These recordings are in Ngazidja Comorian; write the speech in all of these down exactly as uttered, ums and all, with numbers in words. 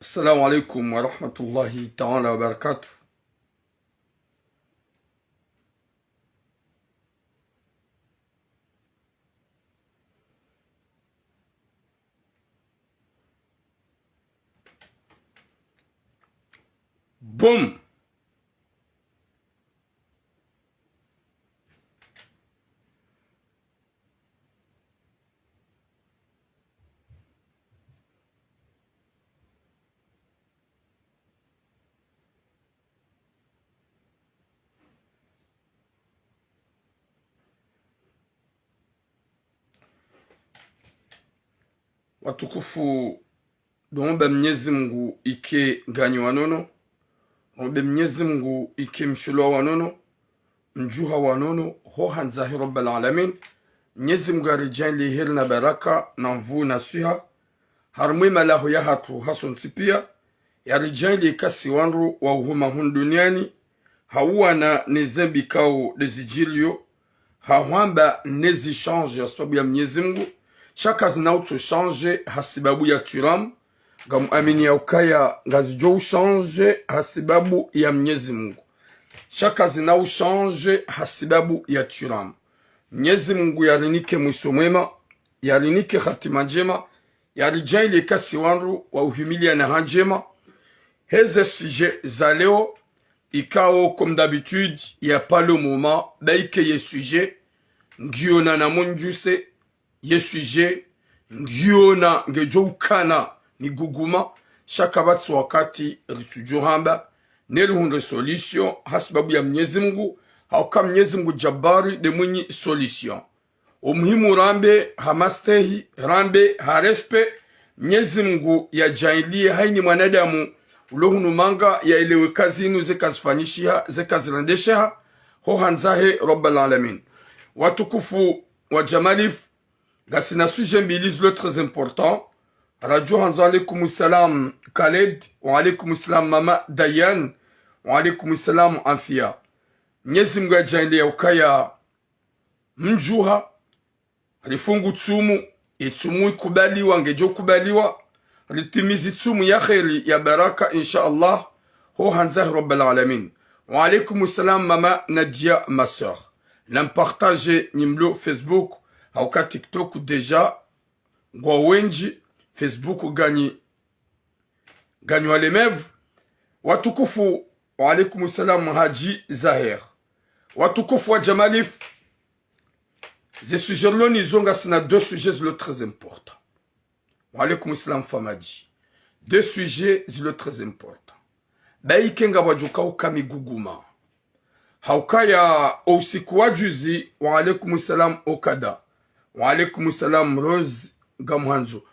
السلام عليكم ورحمة الله تعالى وبركاته. Boum. Watukufu, ndo muomba Mnyezi Mungu ike nganyi wa nono, muombe Mnyezi Mungu ike mshulwa wa nono, mdjuha wa nono, ho handza he Rabbal Alamin. Mnyezi Mungu yaridjaanliye heri na baraka, na nvuu na swiha, harumwa ye malaho yahatru hasontsi piya, yaridjaanliye kasi wandru wa uhuma hunu duniani, ha uwana ne zembi ikao ndezidjiriyo, ha hwamba ne zishange ha sibabu ya Mnyezi Mungu, sha kazina utso shange ha sibabu ya turamu, ngamuamini ya ukaya ngazidjo ushange ha sibabu ya Mnyezi Mungu. Sha kazina ushange ha sibabu ya turamu. Mnyezi Mungu yarinike mwiso mwema, yarinike hatima ndjema, yaridjaanliye kasi wandru wa uhimiliana ha ndjema. Heze sujet za leo, ikao, comme d'habitude, il y a pas le moment, ba ike ye sujet, ngiyo na namondjuse, ye sujet, ngiyo na ngedjo ukana miguguma, sha kapvatsi wakati ritsudjo hamba, ne rihundre solution, ha sibabu ya Mnyezi Mungu, ha uka Mnyezi Mungu Jabbari nde mwinyi solution. Omuhimu rambe ha mastehi, rambe ha respect, Mnyezi Mungu yadjaanliye hayina mwanadamu ulo hunu manga yaelewe ka zinu zeka zifanyishiha, zeka zirendesheha, ho handza he Rabbal Alamin. Watukufu wa Jamalif, ngasina sujet mbili zilo très important. Radjo handza, wa alaykum salam Khaled, wa alaykum salam mama Dayan, wa alaykum salam Anfia. Mnyezi Mungu yadjaanliye ya ukaya mdjuha, rifungu tsumu, itsumu ikubaliwa, ngedjo kubaliwa, ritimizi tsumu ya kheri, ya baraka, insha Allah, ho handza he Rabbal Alamin. Wa alaykum salam mama Nadia, ma sœur. Na mpartage nyi mlo Facebook, ha uka TikTok déjà, ngwa wendji, Facebook nganyi, nganyi wa lemevu. Watukufu, wa alaykum salam Hadji Zaher. Watukufu wa Jamalif, ze sujet rilo nazo ngasina deux sujets zilo très important. Wa alaykum salam Famadi. Deux sujets zilo très important. Ba ike ngapvwadjo kauka miguguma. Ha ukaya o usiku wa juzi, wa alaykum salam Okada. Wa alaykum salam Rose Ngamhandzo.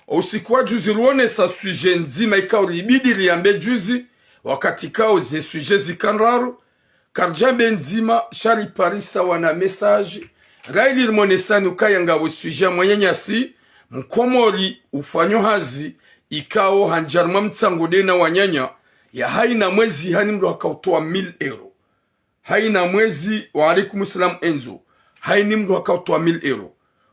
O usiku wa juzi ruonesa sujet ndzima ikao ribidi riambe juzi, wakati ikao ze sujet zika ndraru, karidjambe ndzima, sha riparisa wana message, rayili rimonesani ukaya ngawe sujet ya mwananyasi, mkomori, ufanyo hazi, ikao handjia harumwa mtsango nde na wananya, ya hayina mwezi hayini mndru hakautowa mille euros. Hayina mwezi, wa alaykum salam Enzo. Hayini mndru hakautowa mille euros.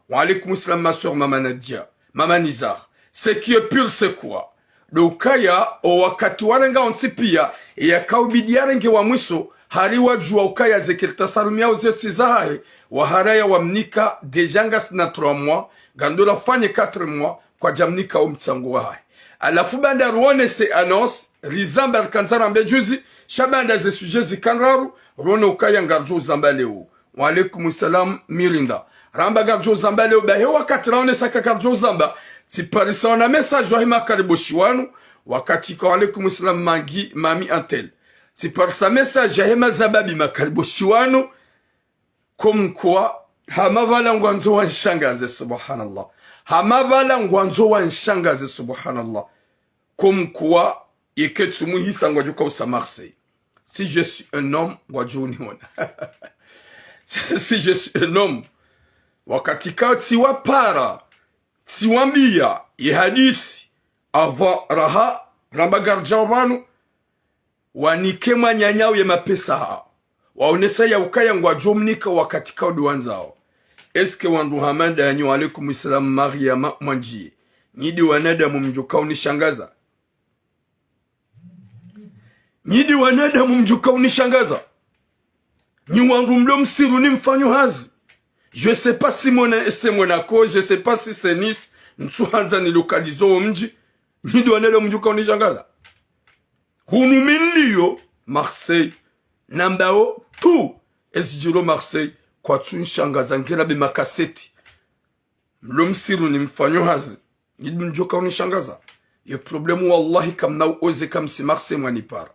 Wa alaykum salam ma sœur mama Nadia, mama Nizar. Ce qui est pire, c'est quoi? Ndo ukaya, o wakati warenga wontsi piya, yakaubidi yarenge wa mwiso, hari wadjuwa ukaya ze kartasi arumiao zitsi zahahe, waharaya wamnika, déjà ngasina trois mois, ngandro rafanye quatre mois, kwadjamnika o mtsango wahahe. Halafu baanda ruonese annonce, rizamba rikandza rambe juzi, sha baanda ze sujet zika ndraru, ruone ukaya ngaridjo uzamba leo. Wa alaykum salam Mirinda. Ramba ngaridjo uzamba leo, bahi wakati raonesa ka ngaridjo uzamba, tsiparisa wana message wahe makariboshi wanu, wakati ka wa alaykum salam Mangi, Mami Antel. Tsiparisa message yahe mazababi makariboshi wanu, comme quoi, hama pvala ngwandzo wanshangaze, subhanallah. Hama pvala ngwandzo wanshangaze, subhanallah. Comme quoi, yeke tsumu hisa ngwadjo kausa Marseille. Si je suis un homme, ngwadjo uniona. Si je suis un homme. Wakati ka tsiwapara, tsiwambiya, ye hadisi, avant raha, ramba ngaridjao pvanu, wanike mwananya uye mapesa ha. Waonesa ya ukaya ngwadjo mnika wakati ka udi wandzao. Est-ce que wandru hama nda nyi, wa alaykum salam Mariama Mwandjiye, nyi ndi wanadamu mdjo kaunishangaza? Nyi ndo wanadamu mdjoka unishangaza. Nyi wandru mlo msiruni mfanyo hazi. Je sais pas si mwana ese mwana ko, je sais pas si c'est Nice, ntsuhandza nilokalizo wo mdji. Nyi ndo wanadamu mdjoka unishangaza. Hunu mi nliyo, Marseille. Nambao tu, ezidjiro Marseille, kwatsu nishangaza ngera be makaseti. Mlo msiruni mfanyo hazi. Nyi ndo mdjoka unishangaza. Ye problème wallahi kamna uoze kamsi Marseille mwanipara.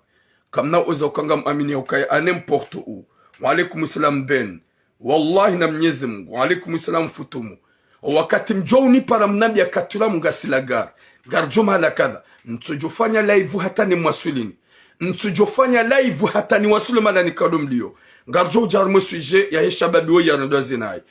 Kamna uoze ukanga mwamini ya ukaya à n'importe où. Wa alaikum salam Ben. Wallahi na Mnyezi Mungu. Wa alaikum salam Futumu. O wakati mdjo unipara mnambia katula mungasi la gare. Gare djo mahala kadha. Ntsudjofanya live hata nimwasulini. Ntsudjofanya live hata niwasuli mahala nikao ndo mliyo. Ngaridjo udja harumwa sujet yahe shababi wo yarendwa zinayi.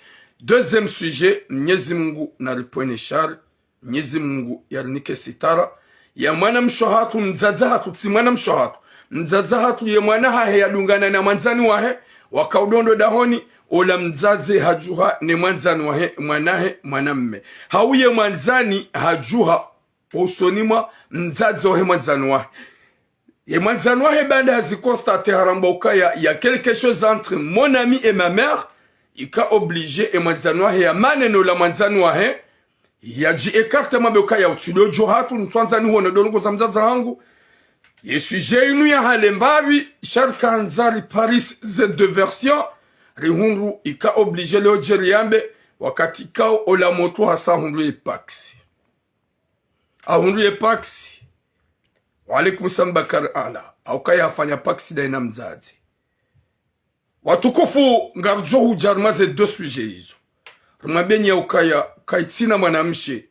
Deuxième sujet, Mnyezi Mungu naripvwene shari, Mnyezi Mungu yarinike sitara. Ya mwana mshe hatru, mdzadze hatru, tsi mwana mshe hatru. Mdzadze hatru ye mwana hahe yadungana na mwandzani wahe, wakao ndo dahoni, ola mdzadze hadjuha ne mwandzani wahe, mwanahe, mwanamme. Hau ye mwandzani hadjuha, usoni mwa mdzadze wahe mwandzani wahe. Ye mwandzani wahe baanda hazi constater haramba ukaya, il y a quelque chose entre mon ami et ma mère, ika obligé ye mwandzani wahe yamane no la mwandzani wahe, yadji écarter mwambe ukaya utsi ndo djo hatru, ntsuhandza nihone ndrongoo za mdzadze hangu. Ye sujet inu ya hale mbapvi, shari kahandza riparise ze deux versions, rihundru ika obligé leo dje riyambe, wakati kao ola motro hasa hundru ye pax. Ahundru ye pax. Wa alaikum salam Bakar Ala. Haukaya hafanya pax daye na mdzadze. Watukufu, ngaridjo hudja harumwa ze deux sujets izo. Rimwambieni ya ukaya, kayitsina mwanamshe,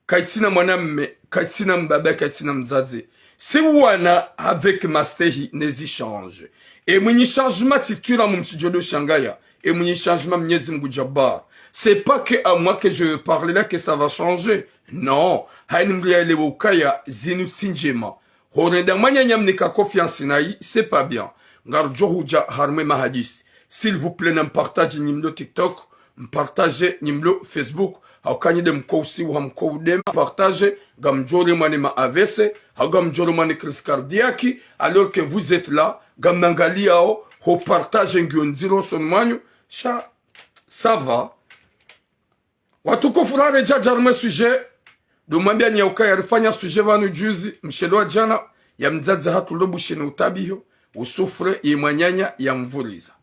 kayitsina mwanamme, kayitsina mbaba, kayitsina mdzadze. Si wana avec mastehi ne zi change. E mwinyi changement tsi twira mu mtsidjo ndo shangaya. E mwinyi changement Mnyezi Mungu Jabbar. C'est pas que à moi que je vais parler là que ça va changer. Non. Hayini mdru yaelewe ukaya zinu tsi ndjema. Horenda mwananya mnika confiance nayi, c'est pas bien. Ngaridjo hudja harumwa ye mahadisi. S'il vous plaît, nampartage nyi mlo TikTok, mpartage nyi mlo Facebook. Hauka nyi nde mko usiwa, mko udema, partage, ngamdjo remwa ne ma A V C, hau ngamdjo remwa ne crise cardiaque, alors que vous êtes là, ngamnangaliyao, ho partage ngiyo ndziro usoni mwanyu, sha, ça va. Watukufu, raredja harumwa ye sujet, ndo mwambiani ya ukaya rifanya sujet pvanu juzi, mshelo wa djana, ya mdzadze hatru lo Bushini utabiho, usouffre, ye mwananya yamvuriza.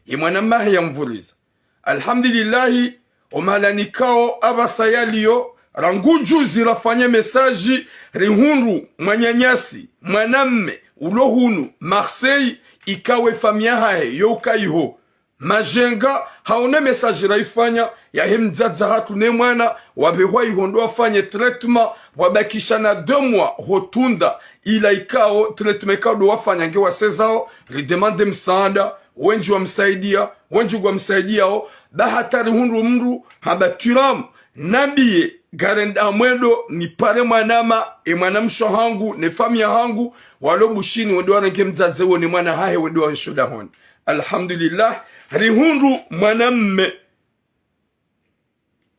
Ye mwanamahe yamvuriza. Alhamdulillahi, o mahala nikao apvasa yaliyo, rangu juzi rafanya message, rihundru mwananyasi, mwanamme, ulo hunu, Marseille, ikao ye famiyi yahahe, yo ukaiho. Majenga, haone message raifanya, yahe mdzadze hatru ne mwana, wapvehwa iho ndo wafanye traitement, wabakisha na deux mois, ho tunda, ila ikao, traitement ikao ndo wafanya nge wasezao, ridemande msaada, wendji wamsaidia, wendji ngwamsaidiao, ba hata rihundru mdru, hamba twiramu, nambiye, ngarenda mwendo, nipare mwanama, e mwanamshe hangu, ne famiyi yahangu, walo Bushini, wende warenge mdzadze wo ne mwana hahe, wende wanshe dahoni. Alhamdulillah, rihundru mwanamme,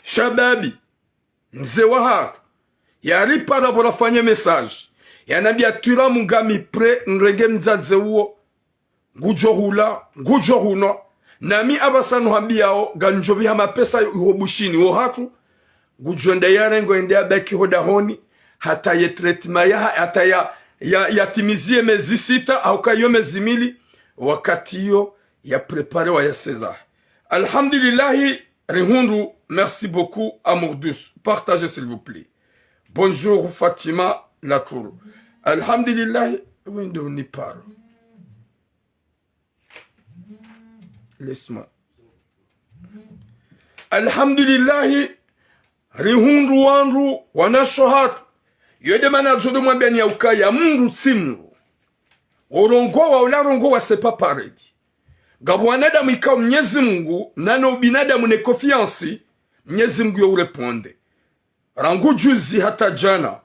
shababi, mze wahatru, yaripara pvo rafanya message, yanambiya twiramu ngami prêt, nrenge mdzadze uwo, ngudjo hula, ngudjo hunwa. Nami apvasa nuhambiyao, ngamdjo pviha mapesa iho Bushini wo hatru, ngudjo enda yarenge yende yabaki ho dahoni, hata ye traitement ya, hata ya, ya, yatimiziye mezi sita, hauka yo mezi mili, wakati yo ya préparé wa ya sezar. Alhamdulillahi, rihundru, merci beaucoup, Amour Douce. Partagez, s'il vous plaît. Bonjour, Fatima Latour. Alhamdulillahi, oui, ndo niparo. Laisse-moi. Alhamdulillahi, rihundru wandru, wanashe hatru. Yo nde mana ridjo ndo mwambiani ya ukaya, mdru tsi mdru. Urongowa, ula rongowa, c'est pas pareil. Ngapvo wanadamu ikao Mnyezi Mungu, nano ubinadamu ne confiance, Mnyezi Mungu yo urépondre. Rangu juzi hata djana,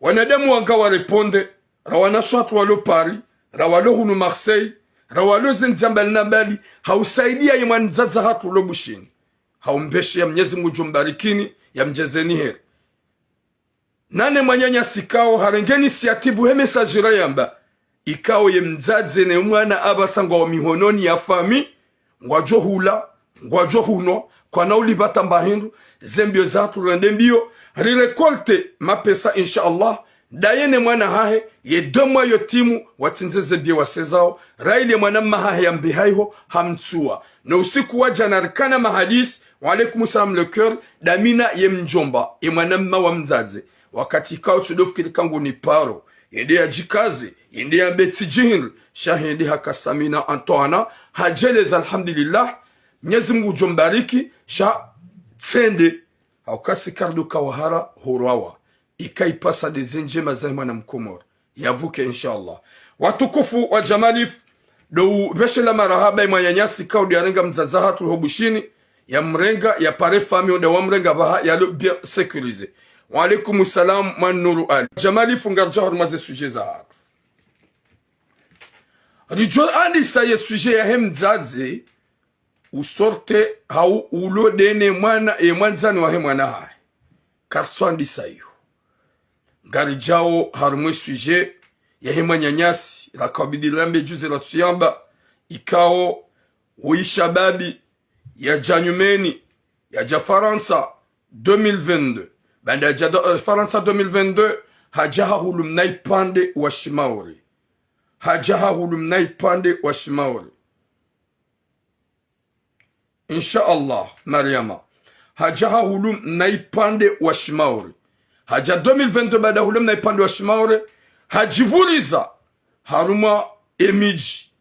wanadamu wanga warépondre, ra wanashe hatru walo Paris, ra walo hunu Marseille, ra walo ze ndziya mbali na mbali, hausaidia ye mwandzadze hatru lo Bushini. Haumbeshe ya Mnyezi Mungu ngudjo mbarikini, yamdjezeni heri. Nane mwananyasi ikao harenge initiative he message rayamba, ikao ye mdzadze ne mwana apvasa ngwao mihononi ya fami, ngwadjo hula, ngwadjo hunwa, kwana ulipva tamba hindru, ze mbio zahatru rende mbio, ri récolte mapesa, insha Allah, ndaye ne mwana hahe, ye deux mois yo timu, watsindze ze mbio wasezao, raili ye mwana mma hahe ya mbi haiho, hamtsuwa. No usiku wa djana rikana mahadisi, wa alaykum salam le cœur, ndami na ye mdjomba, ye mwana mma wa mdzadze. Wakati ikao tsudo fikiri ka nguni paro, yende yadjikaze, yende yambe tsi djihindri, sha hende haka Samina Antoine, hadjeleza alhamdulillah, Mnyezi Mungu udjo mbariki, sha tsende, hauka si kardu kawahara hurwawa, ika ipasa nde ze ndjema za mwana mkomori. Yapvuke, insha Allah. Watukufu wa Jamalif, ndo upveshelea marahaba ye mwananyasi ikao ndo yarenga mdzadze hatru ho Bushini, yamrenga, yapare fami, onda wamrenga pvaha, yalo bien sécurisé. Wa alaykum salam, mwana Nuru Ali. Jamalif, ngaridjo harumwa ze sujet zahatru. Ridjo andisa ye sujet yahe mdzadze, usorte hau ulo ndene mwana, ye mwandzani wahe mwana hahe. Karitsu andisa iyo. Ngaridjao harumwa ye sujet yahe mwananyasi, rakabidi rambe djuzi ratsuyamba, ikao wo ishababi yadja nyumeni, yadja Farantsa deux mille vingt-deux. Baanda yadja do-, eh, Farantsa deux mille vingt-deux, hadja hahulu mna ipvandre wa Shimaore. Hadja hahulu mna ipvandre wa Shimaore. Insha Allah, Mariama. Hadja hahulu mna ipvandre wa Shimaore. Hadja deux mille vingt-deux baanda hule mna ipvandre wa Shimaore. Hadjipvuriza harumwa ye midji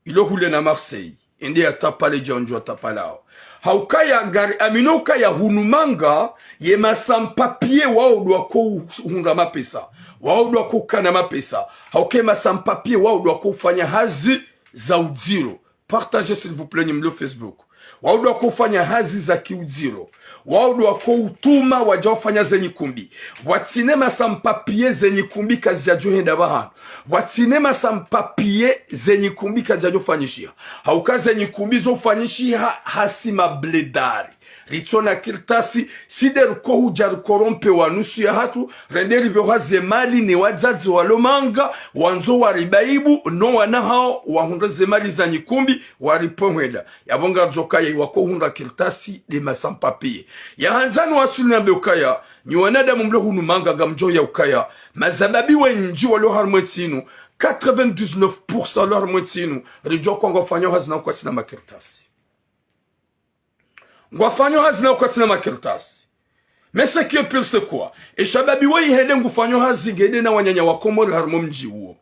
ilo hule na Marseille. Ende yatapale dja undjwa tapalao. Haukaya ngari amino ukaya hunu manga ye masampa piye wao ndo wako uhundra mapesa. Wao ndo wako ukana mapesa. Haukaya masampa piye wao ndo wako ufanya hazi za udziro. Partagez, s'il vous plaît, nyi mlio Facebook. Wao ndo wako ufanya hazi za kiudziro. Wao ndo wako utuma wadja wafanya ze nyikumbi. Pvwatsina masampa piye ze nyikumbi kazidjadjo henda pvahanu. Pvwatsina masampa piye ze nyikumbi kazidjadjo fanyishiha. Hauka ze nyikumbi zo ufanyishiha hasi mabledari. Ritsona kartasi, si nde riko hudja rikorompe wa nusu yahatru, rende ripveha ze mali ne wadzadze walo manga, wandzo waripve aibu, no wana hao, wahundre ze mali za nyikumbi, waripve hwenda. Yapvo ngaridjo kaya iwako hundra kartasi nde masampa piye. Yahandza ni wasuli nambe ukaya, nyi wanadamu mlo hunu manga ngamdjo ya ukaya, mazababi wendji walo harumwa ye ntsi inu, quatre-vingt-dix-neuf pour cent walo harumwa ye ntsi inu, ridjuwa ukaya ngwafanyao hazi na kwatsina makartasi. Ngwafanyao hazi na kwatsina makartasi. Mais ce qui est pire, c'est quoi ? Ye shababi weyi hende ngufanyao hazi ngende na wananya wa Komori harumwa mdji uwo.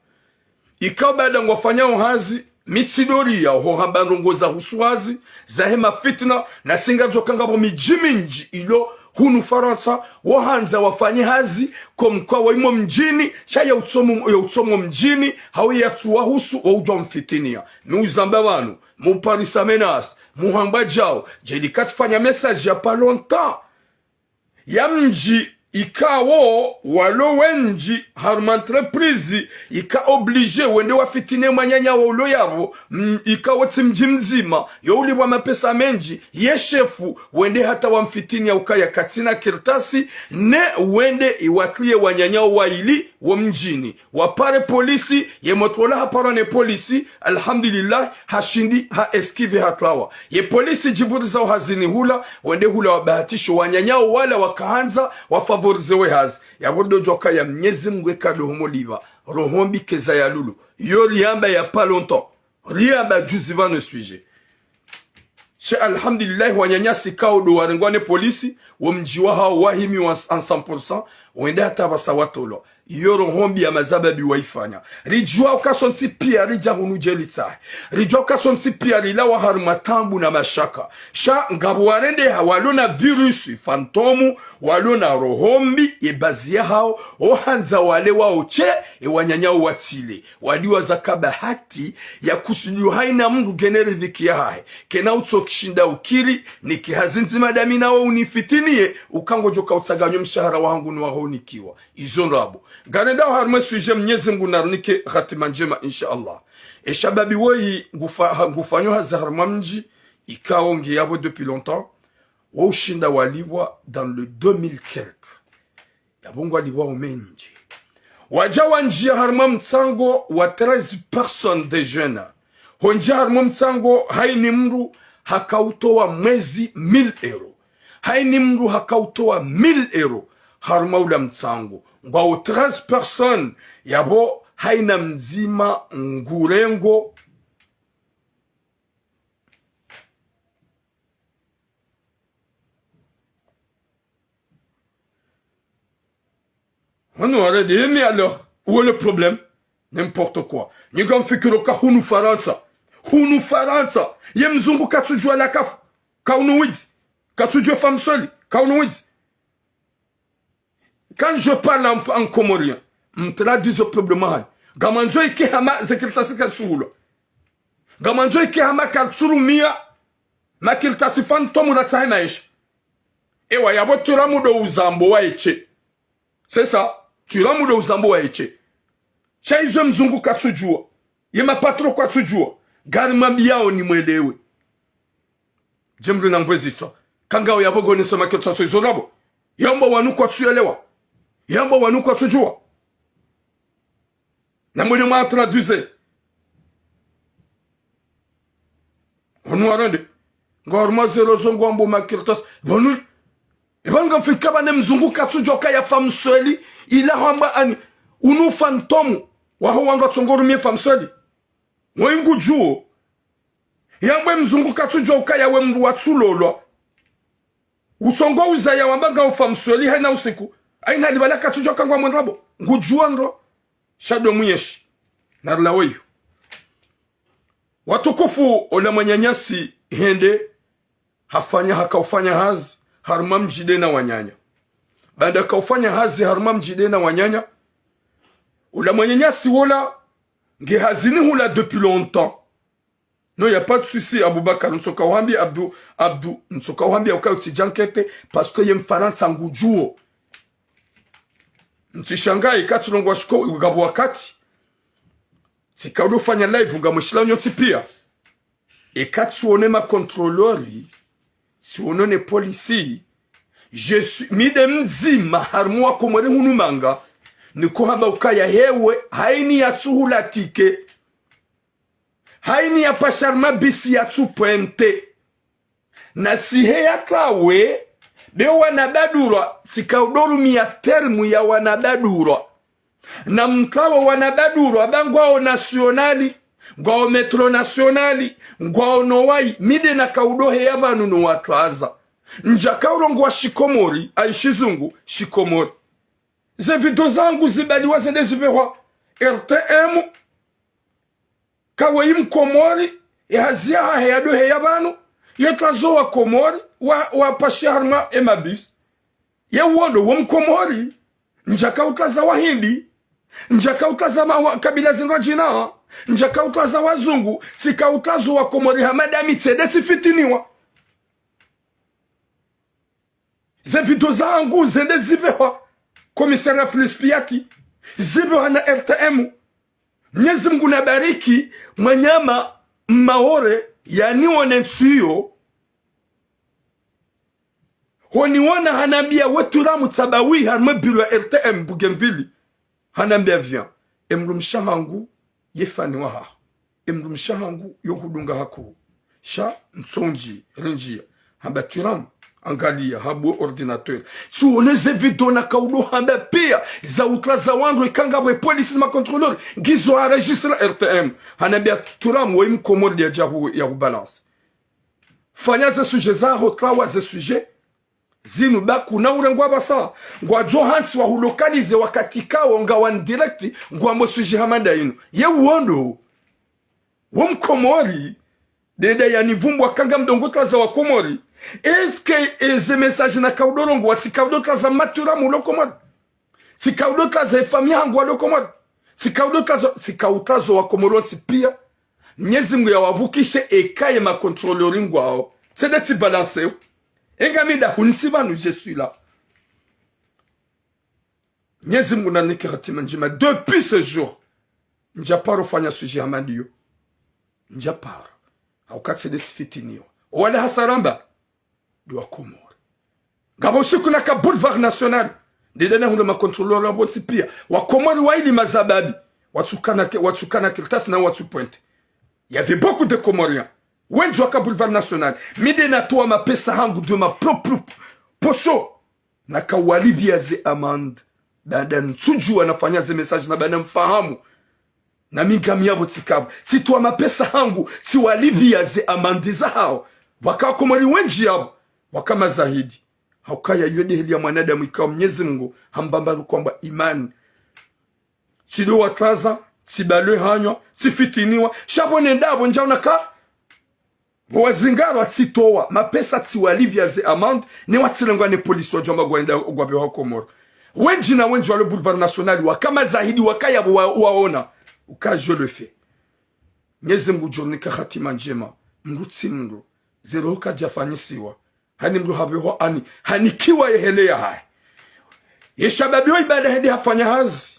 Ikao baanda ngwafanyao hazi, mi tsidoriya ho hamba ndrongo za husu hazi, zahe mafitna, na si ngaridjo kangapvo midji mindji ilo hunu Farantsa, wo handza wafanye hazi, comme quoi wa imo mdjini, sha ya utsomo, ya utsomo mdjini, hau yatsuwa husu, wa udjuwa mfitiniya. Mi uzamba pvanu, muparisa menace, muhamba djau, djeli katsifanya message ya pas longtemps. Ya mdji ikao walo wendji harumwa entreprise ika obligé wende wafitine mwananya wa ulo yapvo, m-, ikao tsi mdji mdzima, yo ulipvwa mapesa mendji, ye shefu, wende hata wamfitini ya ukaya katsina kartasi, ne wende iwatriye wananya waili wo mdjini. Wapare polisi, ye Motorola haparwa ne polisi, alhamdulillah, hashindi, ha esquive, hatrawa. Ye polisi djipvurizao hazini hula, wende hula wabahatisho wananya wala wakahandza, wafavorize we hazi. Yapvo ndo djuwa ukaya Mnyezi Mungu eka ndo humolipva, roho mbi keza ya lulu. Yo riamba ya pas longtemps. Riamba djuzi pvanu sujet. Sha alhamdulillah, wananyasi ikao ndo warengwa ne polisi, wo mdji wahao wahimiwa en cent pour cent, wende hata pvasa watolwa. Iyo roho mbi ya mazababi waifanya. Ridjuwa uka sontsi piya ridja hunu djeli tsahe. Ridjuwa uka sontsi piya rilawa harumwa taabu na mashaka. Sha ngapvo warende ha-, walo na virus fantôme, walo na roho mbi, ye bazi yahao, wo handza wale wao she, ye wananya wo watsile. Wadiwaza ka bahati ya kusudiyo haina mndru ngena riziki yahahe. Kena utso kishinda ukiri, nike hazi ndzima ndami nawe unifitiniye, uka ngodjo ka utsanganyo mshahara wahangu ni waho unikiwa. Izo ndrabo. Ngarendao harumwa ye sujet, Mnyezi Mungu narunike hatima ndjema, insha Allah. Ye shababi weyi ngufa-, ha-, ngufanyao hazi harumwa mdji, ikao nge yapvo depuis longtemps, wo ushinda walipvwa dans le deux mille quelque. Yapvo ngwalipvwao mendji. Wadja wandjia harumwa mtsango wa treize personnes de jeunes. Hondjia harumwa mtsango haina mndru hakautowa mwezi mille euros. Haina mndru hakautowa mille euros harumwa ula mtsango. Ngwao treize personnes, yapvo haina mdzima ngurengo. Hunu waredi, mais alors, où est le problème? N'importe quoi. Nyi ngamfikiro ka hunu Farantsa. Hunu Farantsa. Ye mzungu katsudjua la CAF. Ka hunu widzi. Katsudjua femme seule. Ka hunu widzi. Quand je parle en, en comorien, mtraduise proprement. Ngamwandzo ike hama ze kartasi kazisuhulwa. Ngamwandzo ike hama katsurumia makartasi fantôme ratsahe maesha. Ewa, yapvo tula mudo uzambo wa eshe. C'est ça. Tula mudo uzambo wa eshe. Sha izo mzungu katsudjua. Ye mapatro kwatsudjua. Ngarimwambiao ni mwelewe. Djemri na mbwezi tswa. Kangao yapvo ngone sema ke tsaso izo nabo. Yamba wanu kwatsuyelewa. Yamba wanu kwatsudjua. Na mwene mwa traduise. Hunu warende. Ngorma zero zo ngwambo makartasi. Pvanu. Ipvanu ngamfikira pvanu mzungu katsudjua ka ya femme seule. Ila hamba ani. Unu fantôme. Waho wanga tsongorumie femme seule. Mwe ngudjuo. Yambwe mzungu katsudjua ukaya we mndru watsulolwa. Utsongo uzaya wamba ngao femme seule haina usiku. Haina libala katsudjua ka ngwamwendrabo. Ngudjua ndro. Sha ndo mwenyeshi. Narila weyo. Watukufu, ola mwananyasi hende. Hafanya, hakaufanya hazi harumwa mdji de na wananya. Baanda kaufanya hazi harumwa mdji de na wananya, ula mwananyasi wola nge hazini hula depuis longtemps. Non, y a pas de souci, Aboubacar, ntsoka uhambia Abdou, Abdou, ntsoka uhambia uka utsidja nkete, parce que ye Mfarantsa ngudjuo. Ntsishangae katsi longwa shiko, ngapvo wakati. Tsika udo fanya live, ngamwishilao nyontsi pia. Eka tsuone makontrolori, tsuone ne polisi, je suis, mi de mdzima harumwa wakomori hunu manga, niko hamba ukaya hewe, haina yatsuhula tike, haina yapasha harumwa bisi yatsupvwente. Na sihe yatlawe, be wana badurwa, tsika udorumia terme ya wana badurwa. Na mtlawo wana badurwa, ba ngwao nationale, ngwao métro nationale, ngwao nowai, mi de nakaudohe ya pvanu no watlaza. Ndjaka urongoa shikomori, ai shizungu, shikomori. Ze video zangu zibaliwa zende zipvehwa R T M, ka weyi mkomori, ye hazi yahahe yadohe ya pvanu, yotlazo wakomori, wa, wapashe harumwa emabisi. Ye uwo ndo wo mkomori, ndjaka utlaza wahindi, ndjaka utlaza ma, wa, kabila zindrwadjina, ndjaka utlaza wazungu, tsika utlazo wakomori hama dami tsende tsifitiniwa. Ze video zangu zende zipvehwa, commissaire Filispiati, zipvehwa na R T M. Mnyezi Mngu nabariki, mwananya Maore, yanione ntsiyo, honiona hanambia we Turamu tsabawi harumwa biro ya R T M Bougainville. Hanambia viens. Emdrumshe wahangu ye fani wahaho. Emdrumshe wahangu yo hudunga hakuu. Sha ntsondji, rindjia. Hamba Turamu, angalia, habue ordinateur. Tsuone ze video nakaudo hamba pia, za utlaza wandru ikao ngapvo polisi na makontrolori. Ngizo enregistré R T M. Hanambia Turamu, weyi mkomori de yadja hu, ya hubalance. Fanya ze sujet zaho, tlawa ze sujet. Zinu ba kuna urengwa pvasa. Ngwadjo hantsi wahulokalize wakati kawo ngawo en direct, ngwambo sujet hama da inu. Ye uwo ndo. Wo mkomori. Deda yanipvumbua ka ngamdongo tlaza wakomori. Est-ce que eze message nakaudo rongoa, tsikaudo tlaza ma Turamu walo Komori? Tsikaudo tlaza efamiyi yahangu walo Komori? Tsikaudo tlaza, tsikau tlaza wakomori wontsi pia. Mnyezi Mngu yawavukishe eka ye makontrolori ngwao. Tsende tsibalance. Enga mi da hunu tsi pvanu, je suis là. Mnyezi Mngu nanike hatima ndjema. Depuis ce jour, ndjaparo fanya sujet hama ndiyo. Ndjaparo. Hauka tsende tsifitiniwa. Owala hasaramba. Ndo wakomori. Ngapvo siku naka boulevard national. Ndedana hundra ma contrôleur wontsi pia. Wakomori waili mazababi. Watsukana ke-, watsukana kartasi na watsu pointer. Il y avait beaucoup de Comoriens. Wendji waka Boulevard National. Mi nde natowa mapesa hangu de ma propre poche. Naka walipvia ze amende. Baanda ntsudjuwa nafanya ze message na baanda mfahamu. Na mi ngami yapvo tsikapvo. Tsitowa mapesa hangu, tsiwalipvia ze amende zahao. Waka Wakomori wendji yapvo. Waka mazahidi. Haukaya yo nde heli ya mwanadamu ikao Mnyezi Mungu hamba mbapvi kwamba imani. Tsidjo watraza, tsibalwe hanywa, tsifitiniwa, sha pvo nendapvo ndjaona ka, pvo wazingarwa tsitowa, mapesa tsiwalipvia ze amende, ne watsirengwa ne polisi wadjwamba ngwenda ngwapveha Komoro. Wendji na wendji walo Boulevard National, waka mazahidi, waka yapvo wa-, waona, uka je le fais. Mnyezi Mungu ngudjo rinika hatima ndjema, mndru tsi mndru, ze roho kadjafanyisiwa. Hani mndru hapvehwa ani, hanikiwa ye hele yahahe. Ye shababi oyi baanda hende hafanya hazi.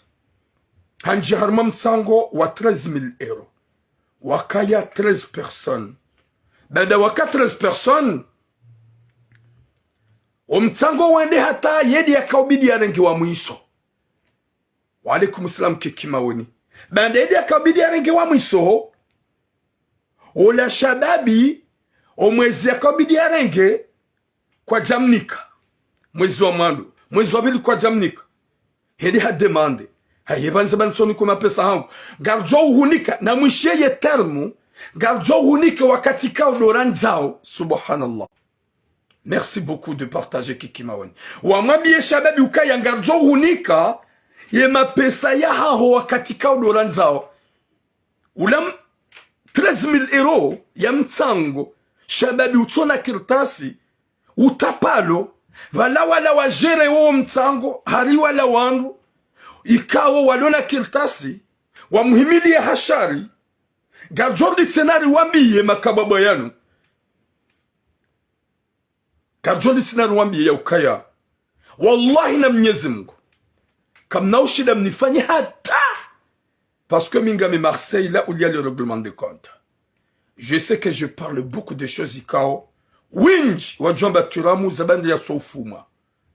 Handjia harumwa mtsango wa treize mille euros. Wakaya treize personnes. Baanda waka treize personnes, o mtsango wende hata ye nde yakaubidi yarenge wa mwiso. Wa alaikum salam Kiki Maweni. Baanda ye nde yakaubidi yarenge wa mwiso. Ola shababi, o mwezi yakaubidi yarenge, kwadjamnika. Mwezi wa mwando. Mwezi wa pvili kwadjamnika. Hende ha demander. Haye pvanu ze pvanu ntsonikwa mapesa hangu. Ngaridjo uhunika, na mwishiye ye terme, ngaridjo uhunika wakati ikao ndo randzao. Subhanallah. Merci beaucoup de partager Kiki Maweni. Wamwambiye shababi ukaya ngaridjo uhunika ye mapesa yahaho wakati ikao ndo randzao. Ula m-, treize mille euros ya mtsango, shababi utsona kartasi, utapalo, pvala wala wa gérer wo mtsango, hari wala wandru, ikao walona kartasi, wamuhimiliye ha shari, ngaridjo rudi tsena riwambiye makababa yanu. Ngaridjo rudi tsena riwambiye ya ukaya. Wallahi na Mnyezi Mungu. Kamna ushinda mnifanye hata. Parce que mi ngami Marseille, là où il y a le règlement de compte. Je sais que je parle beaucoup de choses ikao. Wendji, wadjwamba turamu, za baanda yatso ufumwa.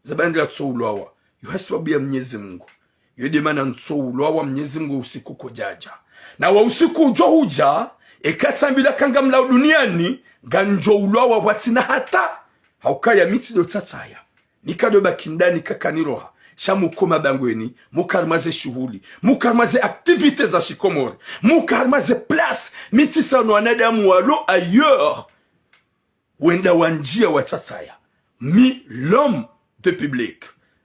Za baanda yatso ulwawa. Yo ha sababu ya Mnyezi Mungu. Yo nde mana ntso ulwawa Mnyezi Mungu usiku kodjadja. Na wa usiku udjo hudja, eka tsambilwa ka ngamlao duniani, ngandjo ulwawa pvwatsina hata. Haukaya mi tsidjo tsatsaya. Nikado baki ndani kakaniroha. Sha muko mabangweni, muka harumwa ze shuhuli, muka harumwa ze activités za shikomori, muka harumwa ze place, mi tsisa no wanadamu walo ailleurs. Wenda wandjia watsatsaya. Mi l'homme de public.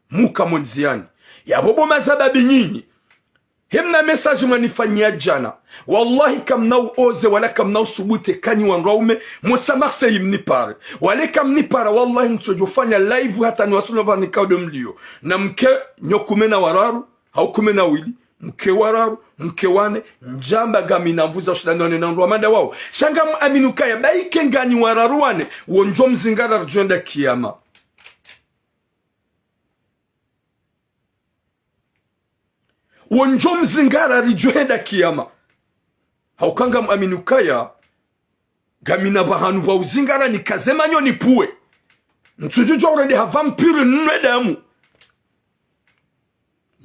Muka mondziani. Yapvo bo mazababi nyinyi. Hemna message mwanifanyia djana. Wallahi kamna uoze wala kamna usubuti kanyi wandru waume. Musa Marseille mnipare. Wale kamnipara, wallahi ntsodjo fanya live hata niwasulu pvanu ikao ndo mlio. Na mke nyo kume na wararu, hau kume na wili, mke wararu, mke wane, ndjamba ngami na mvuza shidani wane na wandru wa manda wao. Sha ngamuamini ukaya, baike nganyi wararu wane, wondjo mzingara ridjo enda kiyama. Wondjo mzingara ridjo enda kiyama. Hauka ngamuamini ukaya, ngamina pvahanu pva uzingara nikaze manyo nipvuwe. Ntsudjudjuwa urende ha vampire nunwe damu.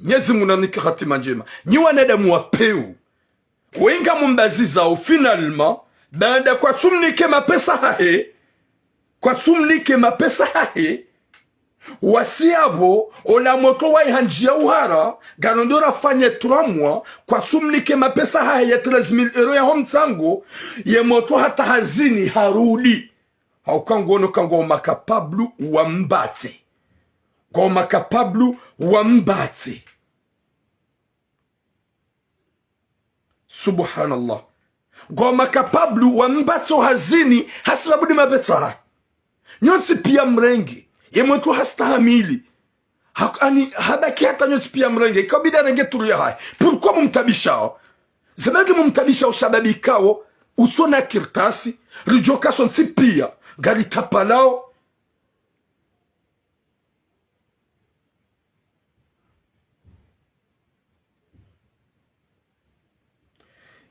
Mnyezi Mungu narinike hatima ndjema. Nyi wanadamu wa pewu. Wenga mumbazizao finalement, baanda kwatsumnike mapesa hahe, kwatsumnike mapesa hahe, wasi yapvo, ola motro wayihandjia uhara, ngano ndo rafanye trois mois, kwatsumnike mapesa hahe ya treize mille euros ya ho mtsango, ye motro hata hazini harudi. Hauka ngono ka ngwao makapablu wambatse. Ngwao makapablu wambatse. Subhanallah. Ngwao makapablu wambatse o hazini, hasibabu nde mapesa hahe. Nyontsi pia mrenge, ye motro hastahamili. Ha-, ani, habaki hata nyontsi pia mrenge, ikabidi arenge turu yahahe. Pourquoi mumtabishao? Ze baanda mumtabishao shababi ikao, utsona kartasi, ridjo kasontsi pia, ngaritapalao.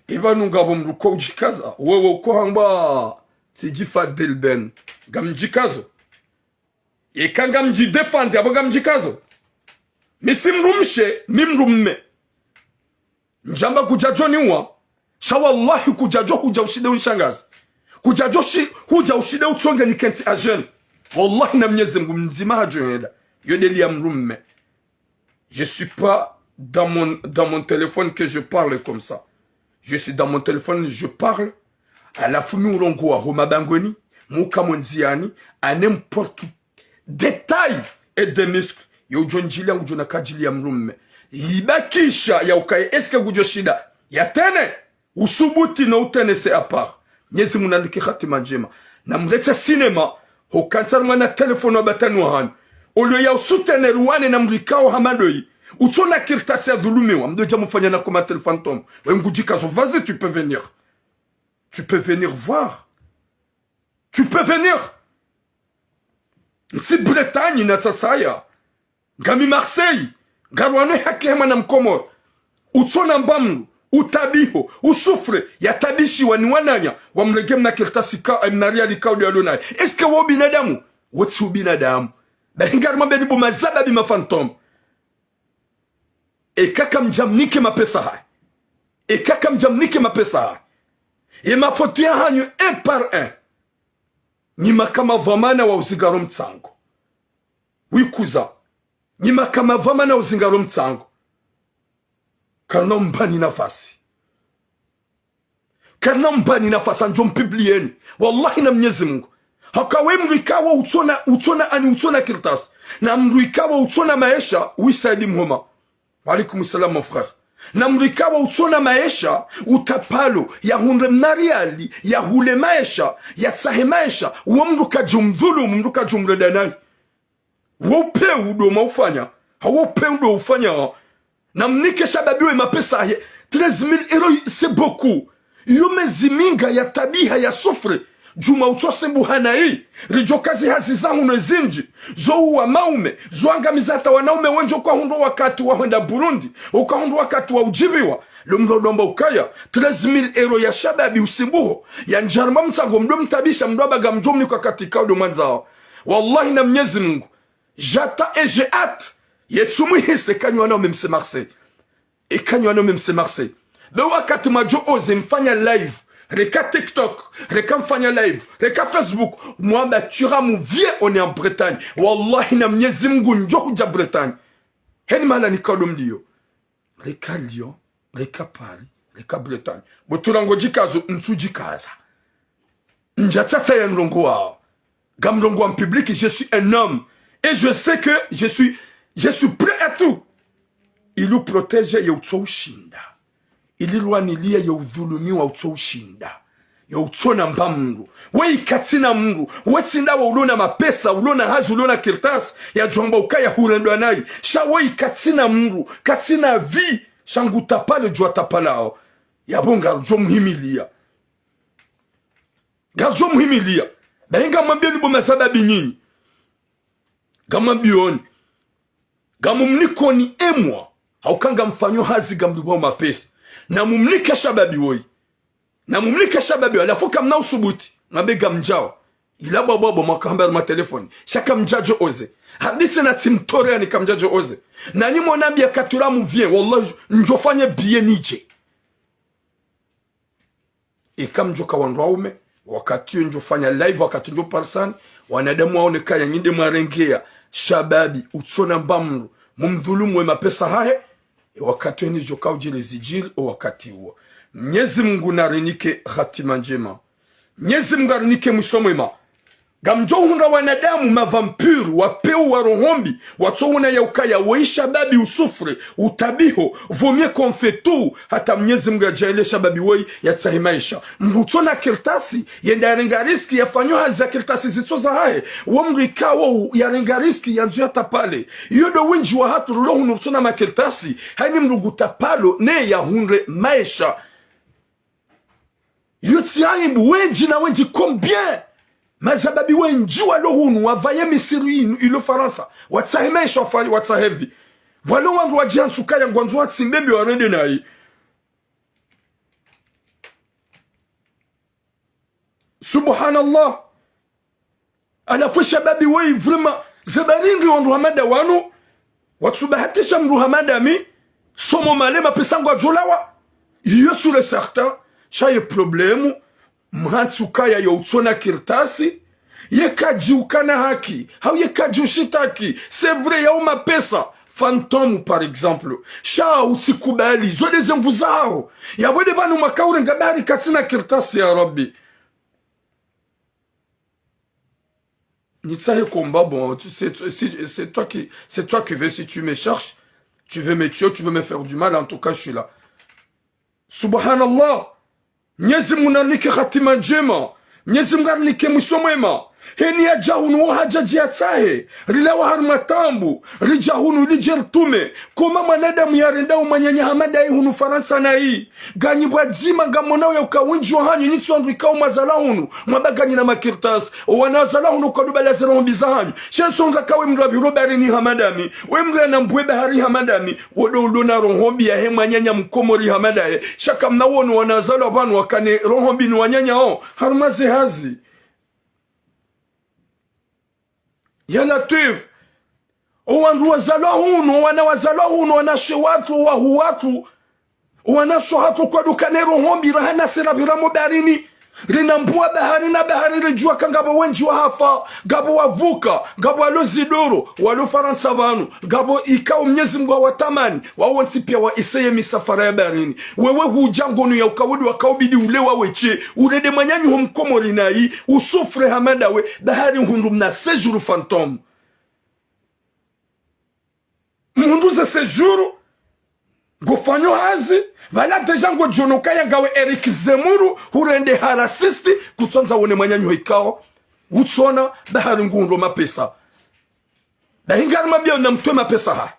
Eba nunga bo mndru ko udjikaza, wewe uko hamba, tsidji Fadhil Ben, ngamdjikazo. Eka ngamdji défendre, abo ngamdjikazo. Mi tsi mdrumshe, mi mdrumme. Ndjamba kudjadjo niwa. Sha wallahi kudjadjo hudja ushinde unishangaze. Kudjadjo shi, hudja ushinde utsonge nikentsi adjeni. Wallahi na Mnyezi Mngu mdzima hadjo henda. Yo ndeli ya mdrumme. Je suis pas dans mon, dans mon téléphone que je parle comme ça. Je suis dans mon téléphone, je parle. Halafu mi urongowa ho mabangweni, mi uka mo ndziyani, à n'importe détail et des muscles. Yo udjo ndjiliya ngudjo na kadjili ya mdrumme. Yibakisha ya ukaye est-ce que ngudjo shinda. Ya tene. Usubuti no utene c'est à part. Mnyezi Mngu narinike hatima ndjema. Na mretse cinéma. Ho kansar mwana téléphone wa batanu wa hanyu. Olio ya usoutenir wane na mdru ikao hama ndoyi. Utsona kartasi ya dhulumiwa. Mdo dja mufanya na koma téléphone tom. We ngudjikazo, vas-y, tu peux venir. Tu peux venir voir. Tu peux venir. Ntsi Bretagne na tsatsaya. Ngami Marseille. Ngarwanao haki he mwana Mkomoro. Utsona mbamdru, utabiho, usouffre, yatabishiwa ni wananya, wamrenge mna kartasi ka, eh, mna riali ka udo yalo naye. Est-ce que wo ubinadamu? Wo tsi ubinadamu. Bahi ngarimwambeni bo mazababi ma fantôme. Eka kamdjamnike mapesa hahe. Eka kamdjamnike mapesa hahe. Ye mafoto ya hanyu un par un. Nyi maka madhwamana wa uzingaro mtsango. Wikuza. Nyi maka madhwamana wa uzingaro mtsango. Karina umbani nafasi. Karina umbani nafasi ndjo mpublieni. Wallahi na Mnyezi Mngu. Haka we mdru ikawo utsona, utsona ani utsona kartasi. Na mdru ikawo utsona maesha, wisaidi mhoma. Wa alaikum salam, mon frère. Na mdru ikawo utsona maesha, utapalo, yahundre mna riali, yahule maesha, yatsahe maesha, uwo mdru kadjumdhulumu, mdru kadjumrenda nayi. Wo upeu ndo maufanya. Ha wo upeu ndo ufanya. Na mnike shababi we mapesa ye. Treize mille euros, c'est beaucoup. Yo mezi minga ya tabiha ya souffre. Djuma utso simbuha nayi. Ridjo kazi hazi za hunu zindji. Zo uwa maume. Zo angamiza hata wanaume wendji uka hundro wakati wa hwenda Burundi. Uka hundro wakati wa udjibiwa. Lo mdru ndo amba ukaya. Treize mille euros ya shababi usimbuho. Ya ndjarma mtsango mdo mtabisha mdo amba ngamdjo mnika katika udo mwandzao. Wallahi na Mnyezi Mngu. J'attends et j'ai hâte. Yetsu mwihise kanyi wanaume mse Marseille. E kanyi wanaume mse Marseille. Be wakati mwadjo oze mfanya live. Reka TikTok. Reka mfanya live. Reka Facebook. Mwamba turamu vie on est en Bretagne. Wallahi na Mnyezi Mngu ndjo hudja Bretagne. Heni mahala nikao ndo mliyo. Reka Lyon, reka Paris, reka Bretagne. Bo tula ngodjikazo, ntsudjikaza. Ndja tsatsa ya ndrongo wao. Ngamrongowa en public, je suis un homme. Et je sais que je suis, je suis prêt à tout. Ili uprotégé ye utso ushinda. Ili lwaniliya ye udhulumiwa utso ushinda. Yo utsona mba mdru. We ikatsina mdru. We tsi ndawe ulona mapesa, ulona hazi, ulona kartasi. Yadjwamba ukaya hurendwa nayi. Sha we ikatsina mdru. Katsina vie. Sha ngu tapale djwa tapalao. Yapvo ngarudjo muhimiliya. Ngarudjo muhimiliya. Bahi ngamwambiyoni bo mazababi nyinyi. Ngamwambiyoni. Ngamumnikoni emwa. Hauka ngamfanyo hazi ngamlipvwao mapesa. Na mumnike shababi woyi. Na mumnike shababi woyi. Halafu kamna usubuti. Ngambe ngamdjawa. Ila bwabwabwa mwaka hamba harumwa telefoni. Sha kamdjadjo oze. Hadisi na tsimtore yani kamdjadjo oze. Na nyi mwonambiya katuramu vie. Wallahi, ndjofanye biye nidje. Eka mdjoka wandru waume, wakati yo ndjofanya live, wakati ndjo parsani, wanadamu waone kaya nyi nde mwarengeya, shababi, utsona mba mdru, mumdhulumu we mapesa hahe, e wakati yo heni djoka udjiri zidjiri, o wakati uwo. Mnyezi Mngu narinike hatima ndjema. Mnyezi Mngu arinike mwiso mwema. Ngamdjo hundra wanadamu, ma vampires, wapeu wa roho mbi, watso wona ya ukaya woyi shababi usouffre, utabiho, vaut mieux qu'on fait tout, hata Mnyezi Mngu yadjaanlie shababi woyi yatsahe maesha. Mdru utsona kartasi, yende yarenga risque, yafanyo hazi za kartasi zitso zahahe, wo mdru ikao yarenga risque, yandzo yatapale. Iyo ndo wendji wahatru rilo hunu utsona makartasi, hayini mdru ngutapalo, ne yahundre maesha. Yo tsi aibu, wendji na wendji, combien? Mazababi wendji walo hunu, wapvaye Misiri inu, ilo Farantsa, watsahe maesha, wafa-, watsahe vie. Walo wandru wadjihantsi ukaya ngwandzo watsimbe mbi warende nayi. Subhanallah. Halafu shababi woyi vraiment, ze habari ndri wandru hama nda wanu, Watsubahatisha mdru hama ndami, somo male mapesa ngwadjolawa. Iyo sûr et certain. Sha ye problème, mhantsi ukaya yo utsona kartasi, ye kadji ukana haki, hau ye kadji ushitaki, c'est vrai, yao mapesa, fantôme, par exemple. Sha utsikubali, zo nde ze nvu zaho. Yapvo nde pvanu mwaka urenga bahari katsina kartasi, ya Rabbi. Nitsahe combat, bon, tu sais, tu- si- c'est toi qui, c'est toi qui veux, si tu me cherches, tu veux me tuer, tu veux me faire du mal, en tout cas, je suis là. Subhanallah. Mnyezi Mungu narinike hatima ndjema. Mnyezi Mungu arinike mwiso mwema. Heni yadja hunu wo hadja dji yatsahe. Rilawa harumwa taabu. Ridja hunu ridje ritume. Koma mwanadamu yarenda umwananya hama ndaye hunu Farantsa nayi. Nganyi pvwadzima ngamonao ya uka wendji wahanyu nyitsi wandru ikao mwazalwa hunu, mwamba nganyi na makartasi. Owana wazalwa hunu uka dubala ze roho mbi zahanyu. Shenso nga kawe mdru wa pviro baharini hama ndami. We mdru yana mbwe bahari hama ndami. Wo ndo ulo na roho mbi yahe mwananya mkomori hama ndaye. Sha kamna wono wana wazalwa pvanu wakane roho mbi ni wananya wo. Harumwa ze hazi. Ya Latwif. Owandru wazalwa hunu, owana wazalwa hunu, owanashe watru, owahu watru, owanashe hatru kwadukane roho mbi, raha nasi rapvira mo baharini. Rina mbwa bahari na bahari ridjuwa ka ngapvo wendji wahafa, ngapvo wavuka, ngapvo walo Zidoro, walo Farantsa pvanu, ngapvo ikao Mnyezi Mungu hawatamani, wawontsi pia wa iseye misafara ya baharini. Wewe hudja ngono ya uka wo ndo waka ubidi ule wawe she, urende mwananyaho mkomori nayi, usouffre hama ndawe, bahari uhundru mna séjour fantôme. Mhundru ze séjour, ngofanyo hazi, pvala déjà ngodjono kaya ngawe Eric Zemmour, hurende ha raciste, kutsandza wone mwananyaho ikao utsona, bahari nguhundro mapesa. Dahi ngarimwambiyao namtowe mapesa hahe.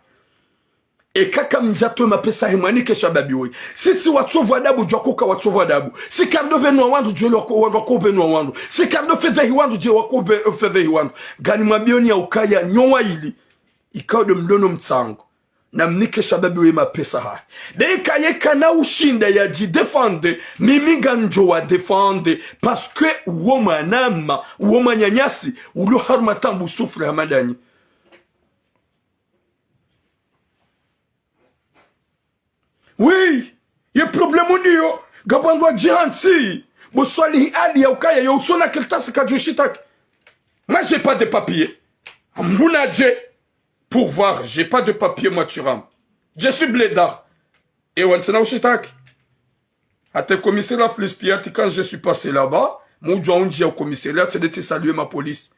Eka kamdjatowa mapesa hahe mwanike shababi woyi. Si tsi watsovu adabu djuwa kuka watsovu adabu. Si karido pvenua wandru djuwa wako, wandru wako pvenua wandru. Si karido fedhehi wandru djuwa wako pve-, fedhehi wandru. Nganimwambiyoni ya ukaya nyo wayili. Ikao ndo mlo no mtsango. Namnike shababi woyi mapesa hahe. Be eka yeka na ushinda yadji défendre, mimi ngamdjo wa défendre. Parce que wo mwanama, wo mwananyasi, ulo harumwa taabu usouffre hama ndanyi. Oui, ye problème ndiyo, ngapvo wandru wadjihantsi, bo Swalihi Ali ya ukaya, yo utsona kartasi kadji ushitaki. Moi, j'ai pas de papier. Mbona je pouvoir, j'ai pas de papier, moi, Thuram. Je suis blédard. Ewa ntsina ushitaki. Hata commissariat Flispiat, quand je suis passé là-bas, mudjwa undji ya commissariat, c'est de te saluer ma police.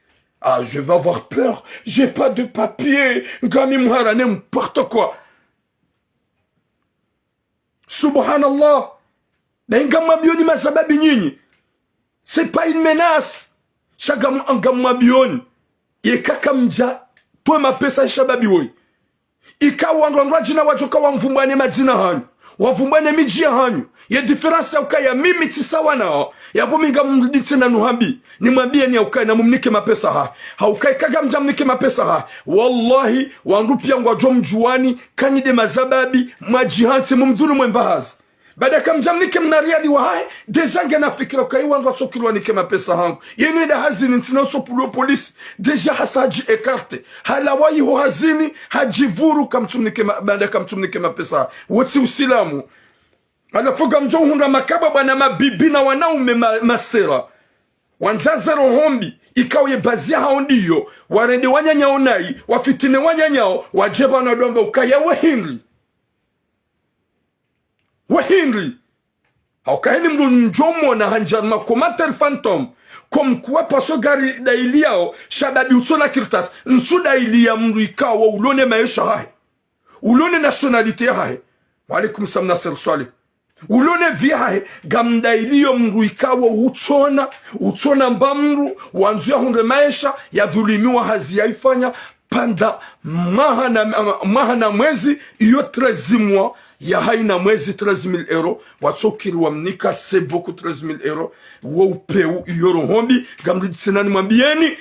Ah, je vais avoir peur. J'ai pas de papier. Ngami mhara, n'importe quoi. Subhanallah. Ngamwambiyoni mashababi nyinyi. C'est pas une menace. Sha ngam-, ngamwambiyoni. Yeka kamdjatowa mapesa shababi woyi. Ikao wandru wandru wadjina wadjoka wamvumbwane madzina hanyu. Wamvumbwane midji yahanyu. Ye différence ya ukaya mimi tsi sawa nawo. Yapvo mi ngamruditsi na nuhambi. Nimwambiyeni ya ukaya namumnike mapesa hahe. Ha ukaya eka kamdjamnike mapesa hahe. Wallahi, wandru pia ngwadjo mdjuwani, kanyi nde mashababi, mwadjihantsi mumdhulumu mbahazi. Baada kamdjamnike mna riali wahahe, déjà ngena fikira ukaya wandru watsokiri wanike mapesa hangu. Yenu enda hazini ntsina utsopvulwa police. Déjà hasa hadji écarté. Halawa iho hazini, hadjipvuru kamtsumnike ma-, baada kamtsumnike mapesa. Wo tsi usilamu. Halafu ngamdjo hundra makabwa bwana mabibi na wanaume ma-, masera. Wandza ze roho mbi, ikao ye bazi yahawo ndiyo, warende wananyawo nayi, wafitine wananyawo, wadje pvanu wadjo wamba ukaya we hindri. We hindri. Ha ukaya heni mdru ndjo mwona handza ma commentaire fantôme. Comme quoi parce que ngari dayiliyao, shababi utsona kartasi. Ntsu dayiliya mdru ikao ulo ne maesha yahahe. Ulo ne nationalité yahahe. Wa alaikum salam Nasser Swaleh. Ulo ne vie yahahe, ngamdayiliyo mdru ikao utsona, utsona mba mdru, wandzo yahundre maesha, yadhulumiwa hazi yayifanya, pvanda mwaha na, mwaha na mwezi, iyo treize mois, yahayi na mwezi treize mille euros, watsokiri wamnika, c'est beaucoup treize mille euros, wo upvewu, iyo roho mbi, ngamruditsi na nimwambiyeni,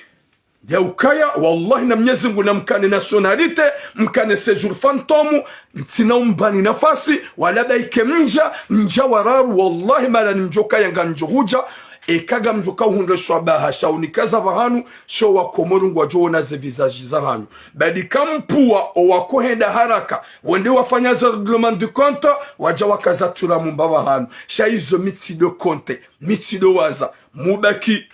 ya ukaya, wallahi na Mnyezi Mungu namkane nationalité, mkane séjour fantôme, ntsina umbani nafasi, wala baike mdja, mdja wararu, wallahi mala nimdjo kaya ngamdjo hudja, Eka ngamdjo ka uhundre shwabaha sha unikaza pvahanu, sho wakomori ngwadjo ona ze visage zahanyu. Badi kampuwa owakohenda haraka, wende wafanya ze règlement de compte, wadja wakaza turamu mba pvahanu. Sha izo mi tsido compter, mi tsido waza. Mubaki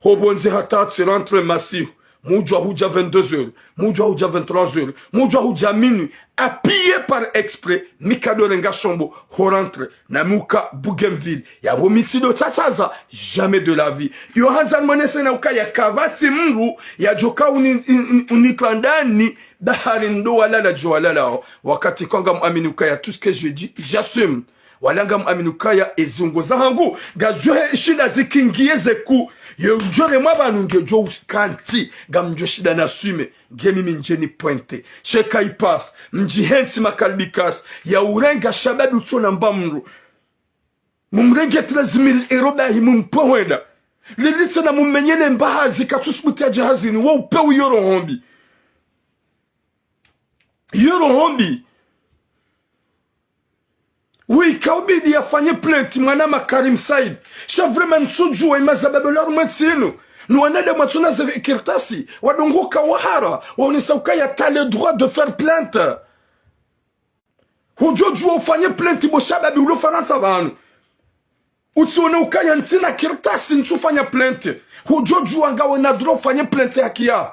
ho pvondze hata tsi rentre masihu. Mudjwa hudja vingt-deux heures, mudjwa hudja vingt-trois heures, mudjwa hudja minuit, appuyé par exprès, mi kado renga shombo ho rentre, na mi uka Bougainville. Yapvo mi tsido tsatsaza, jamais de la vie. Iyo handza nimwonese na ukaya kapvatsi mdru yadjoka uni, un, un, unitwandani, bahari ndo walala djo walalao. Wakati kwanga muamini ukaya tout ce que je dis, j'assume. Wala ngamwamini ukaya ezungo zahangu, ngadjo he shinda zikingiye ze ku, ye udjore mwa pvanu ngedjo ukantsi, ngamdjo shinda naswime, nge mimi ndjeni pointe. Sheka ipasi, mdjihentsi makalbikasi, ya urenga shababi utsona mba mdru. Mumrenge treize mille euros bahi mumpohwenda. Lilitse na mumenyele mba hazi katsusubuti yadje hazini, wo upewu iyo roho mbi. Iyo roho mbi. Wika ubidi yafanye plainte mwanama Karim Said. Sha vraiment ntsudjuwa imazababu la rumwe ntsinu. Ni wanadamu watsona ze kartasi, wadunguka wahara, waonesa ukaya t'as le droit de faire plainte. Hudjodjuwa ufanye plainte bo shababi ulo Farantsa pvanu. Utsione ukaya ntsina kartasi ntsufanya plainte. Hudjodjuwa ngawe na droit ufanye plainte haki ya.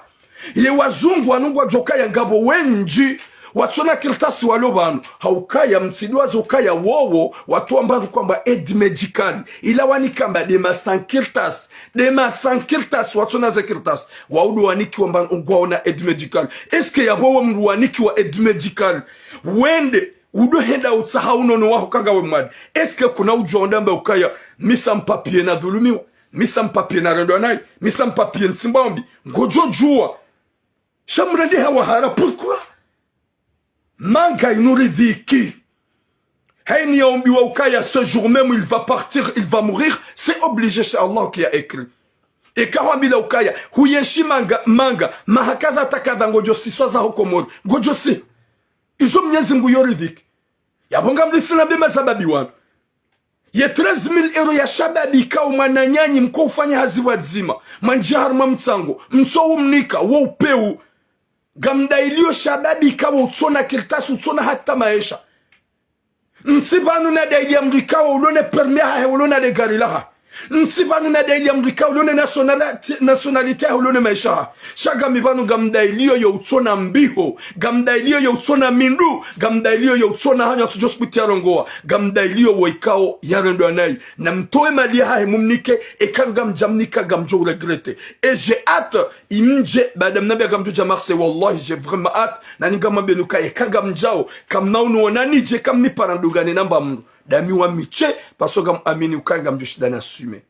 Ye wazungu wanu ngwadjo kaya ngapvo wendji watsona kartasi walo pvanu. Ha ukaya mtsidwazo ukaya wowo, watsu wamba kwamba aide médicale. Ila wanika mba de ma sans kartasi. De ma sans kartasi watsona ze kartasi. Waudu waniki wamba ngwaona aide médicale. Est-ce que yapvo we mdru wanikiwa aide médicale, wende udo henda utsaha unono waho kanga we mwade. Est-ce que kuna udjuwa undamba ukaya, mi sans papier nadhulumiwa? Mi sans papier narendwa nayi? Mi sans papier ntsimbwa ombi? Ngodjo djuwa. Sha mrende ha wahara, pourquoi? Manga inu ridhiki. Haini yaombiwa ukaya, ce jour même, il va partir, il va mourir, c'est obligé, c'est Allah qui a écrit. Eka hwambila ukaya, huyenshi manga, manga, maha kadha ta kadha ngodjo siswa zaho Komori. Ngodjo si. Izo Mnyezi Mngu yo ridhiki. Yapvo ngamlitsina be mazababi wanu. Ye treize mille euros ya shababi ikao mwananyanyi mko ufanya hazi pvwadzima. Mwandjia harumwa mtsango. Mtso umnika, wo upewu. Ngamdailiyo shababi ikao utsona kartasi, utsona hata maesha. Ntsi pvanu nadailiya mdru ikao ulo ne permis yahahe, ulo na le gari laha. Ntsi pvanu nadailiya mdru ikao ulo ne nationali-, nationalité yahe, ulo ne maesha yaha. Sha ngami pvanu ngamdailiyo yo utsona mbiho, ngamdailiyo yo utsona mindru, ngamdailiyo yo utsona hanyo atsudjo subuti yarongowa, ngamdailiyo wo ikao yarendwa nayi. Na mtowe mali yahahe mumnike, eka ngamdjamnika ngamdjo uregretter. Et j'ai hâte, imdje, baada mnambia ngamdjo dja Marseille, wallahi, j'ai vraiment hâte, na ninga mwambenu ka eka ngamdjao, kamna unuona nidje, kamnipara ndungane namba mdru. Dami wa miche, parce que ngamwamini ukaya ngamdjo shinda naswime.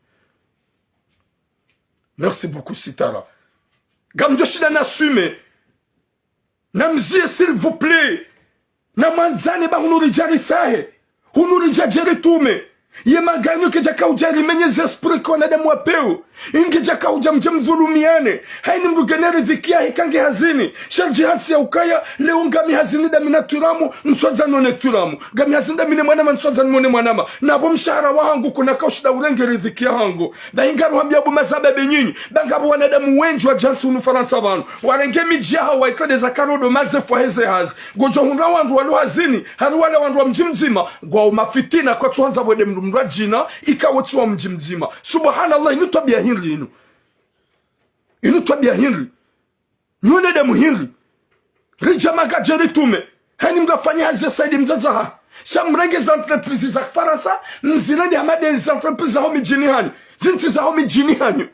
Merci beaucoup, Sitara. Ngamdjo shinda naswime. Namziye, s'il vous plaît. Namwandzane ba hunu ridja ritsahe. Hunu ridja dje ritume. Ye manga inu kedjaka udja rimenye ze esprit ko wanadamu wa pewu. Ingedjaka udja mdje mdhulumiane. Haini mdru ngena ridhiki yahe kange hazini. Sha ridjihantsi ya ukaya, leo ngami hazini dami na turamu, ntswadza none turamu. Ngami hazini dami ne mwanama, ntswadza nimone mwanama. Napvo mshahara wahangu kuna kaushinda urenge ridhiki yahangu. Ba inga ruhambia bo mazababi nyinyi. Ba ngapvo wanadamu wendji wadjantsi hunu Farantsa pvanu. Warenge midji yahawo waikade za karodo mazefu waheze hazi. Ngodjo hundra wandru walo hazini, hari wala wandru wa mdji mdzima, ngwao mafitina kwatsuhandza pvwede mdru mdru wa djina, ikao tsi wa mdji mdzima. Subhanallah, inu twabiya hindri inu? Inu twabiya hindri? Nyi wanadamu hindri? Ridja manga dje ritume. Haini mdru afanye hazi ya saidi mdzadze ha. Sha mrenge za entreprise za Farantsa, mzirende hama de za entreprise za ho midjini hanyu. Zintsi za ho midjini hanyu.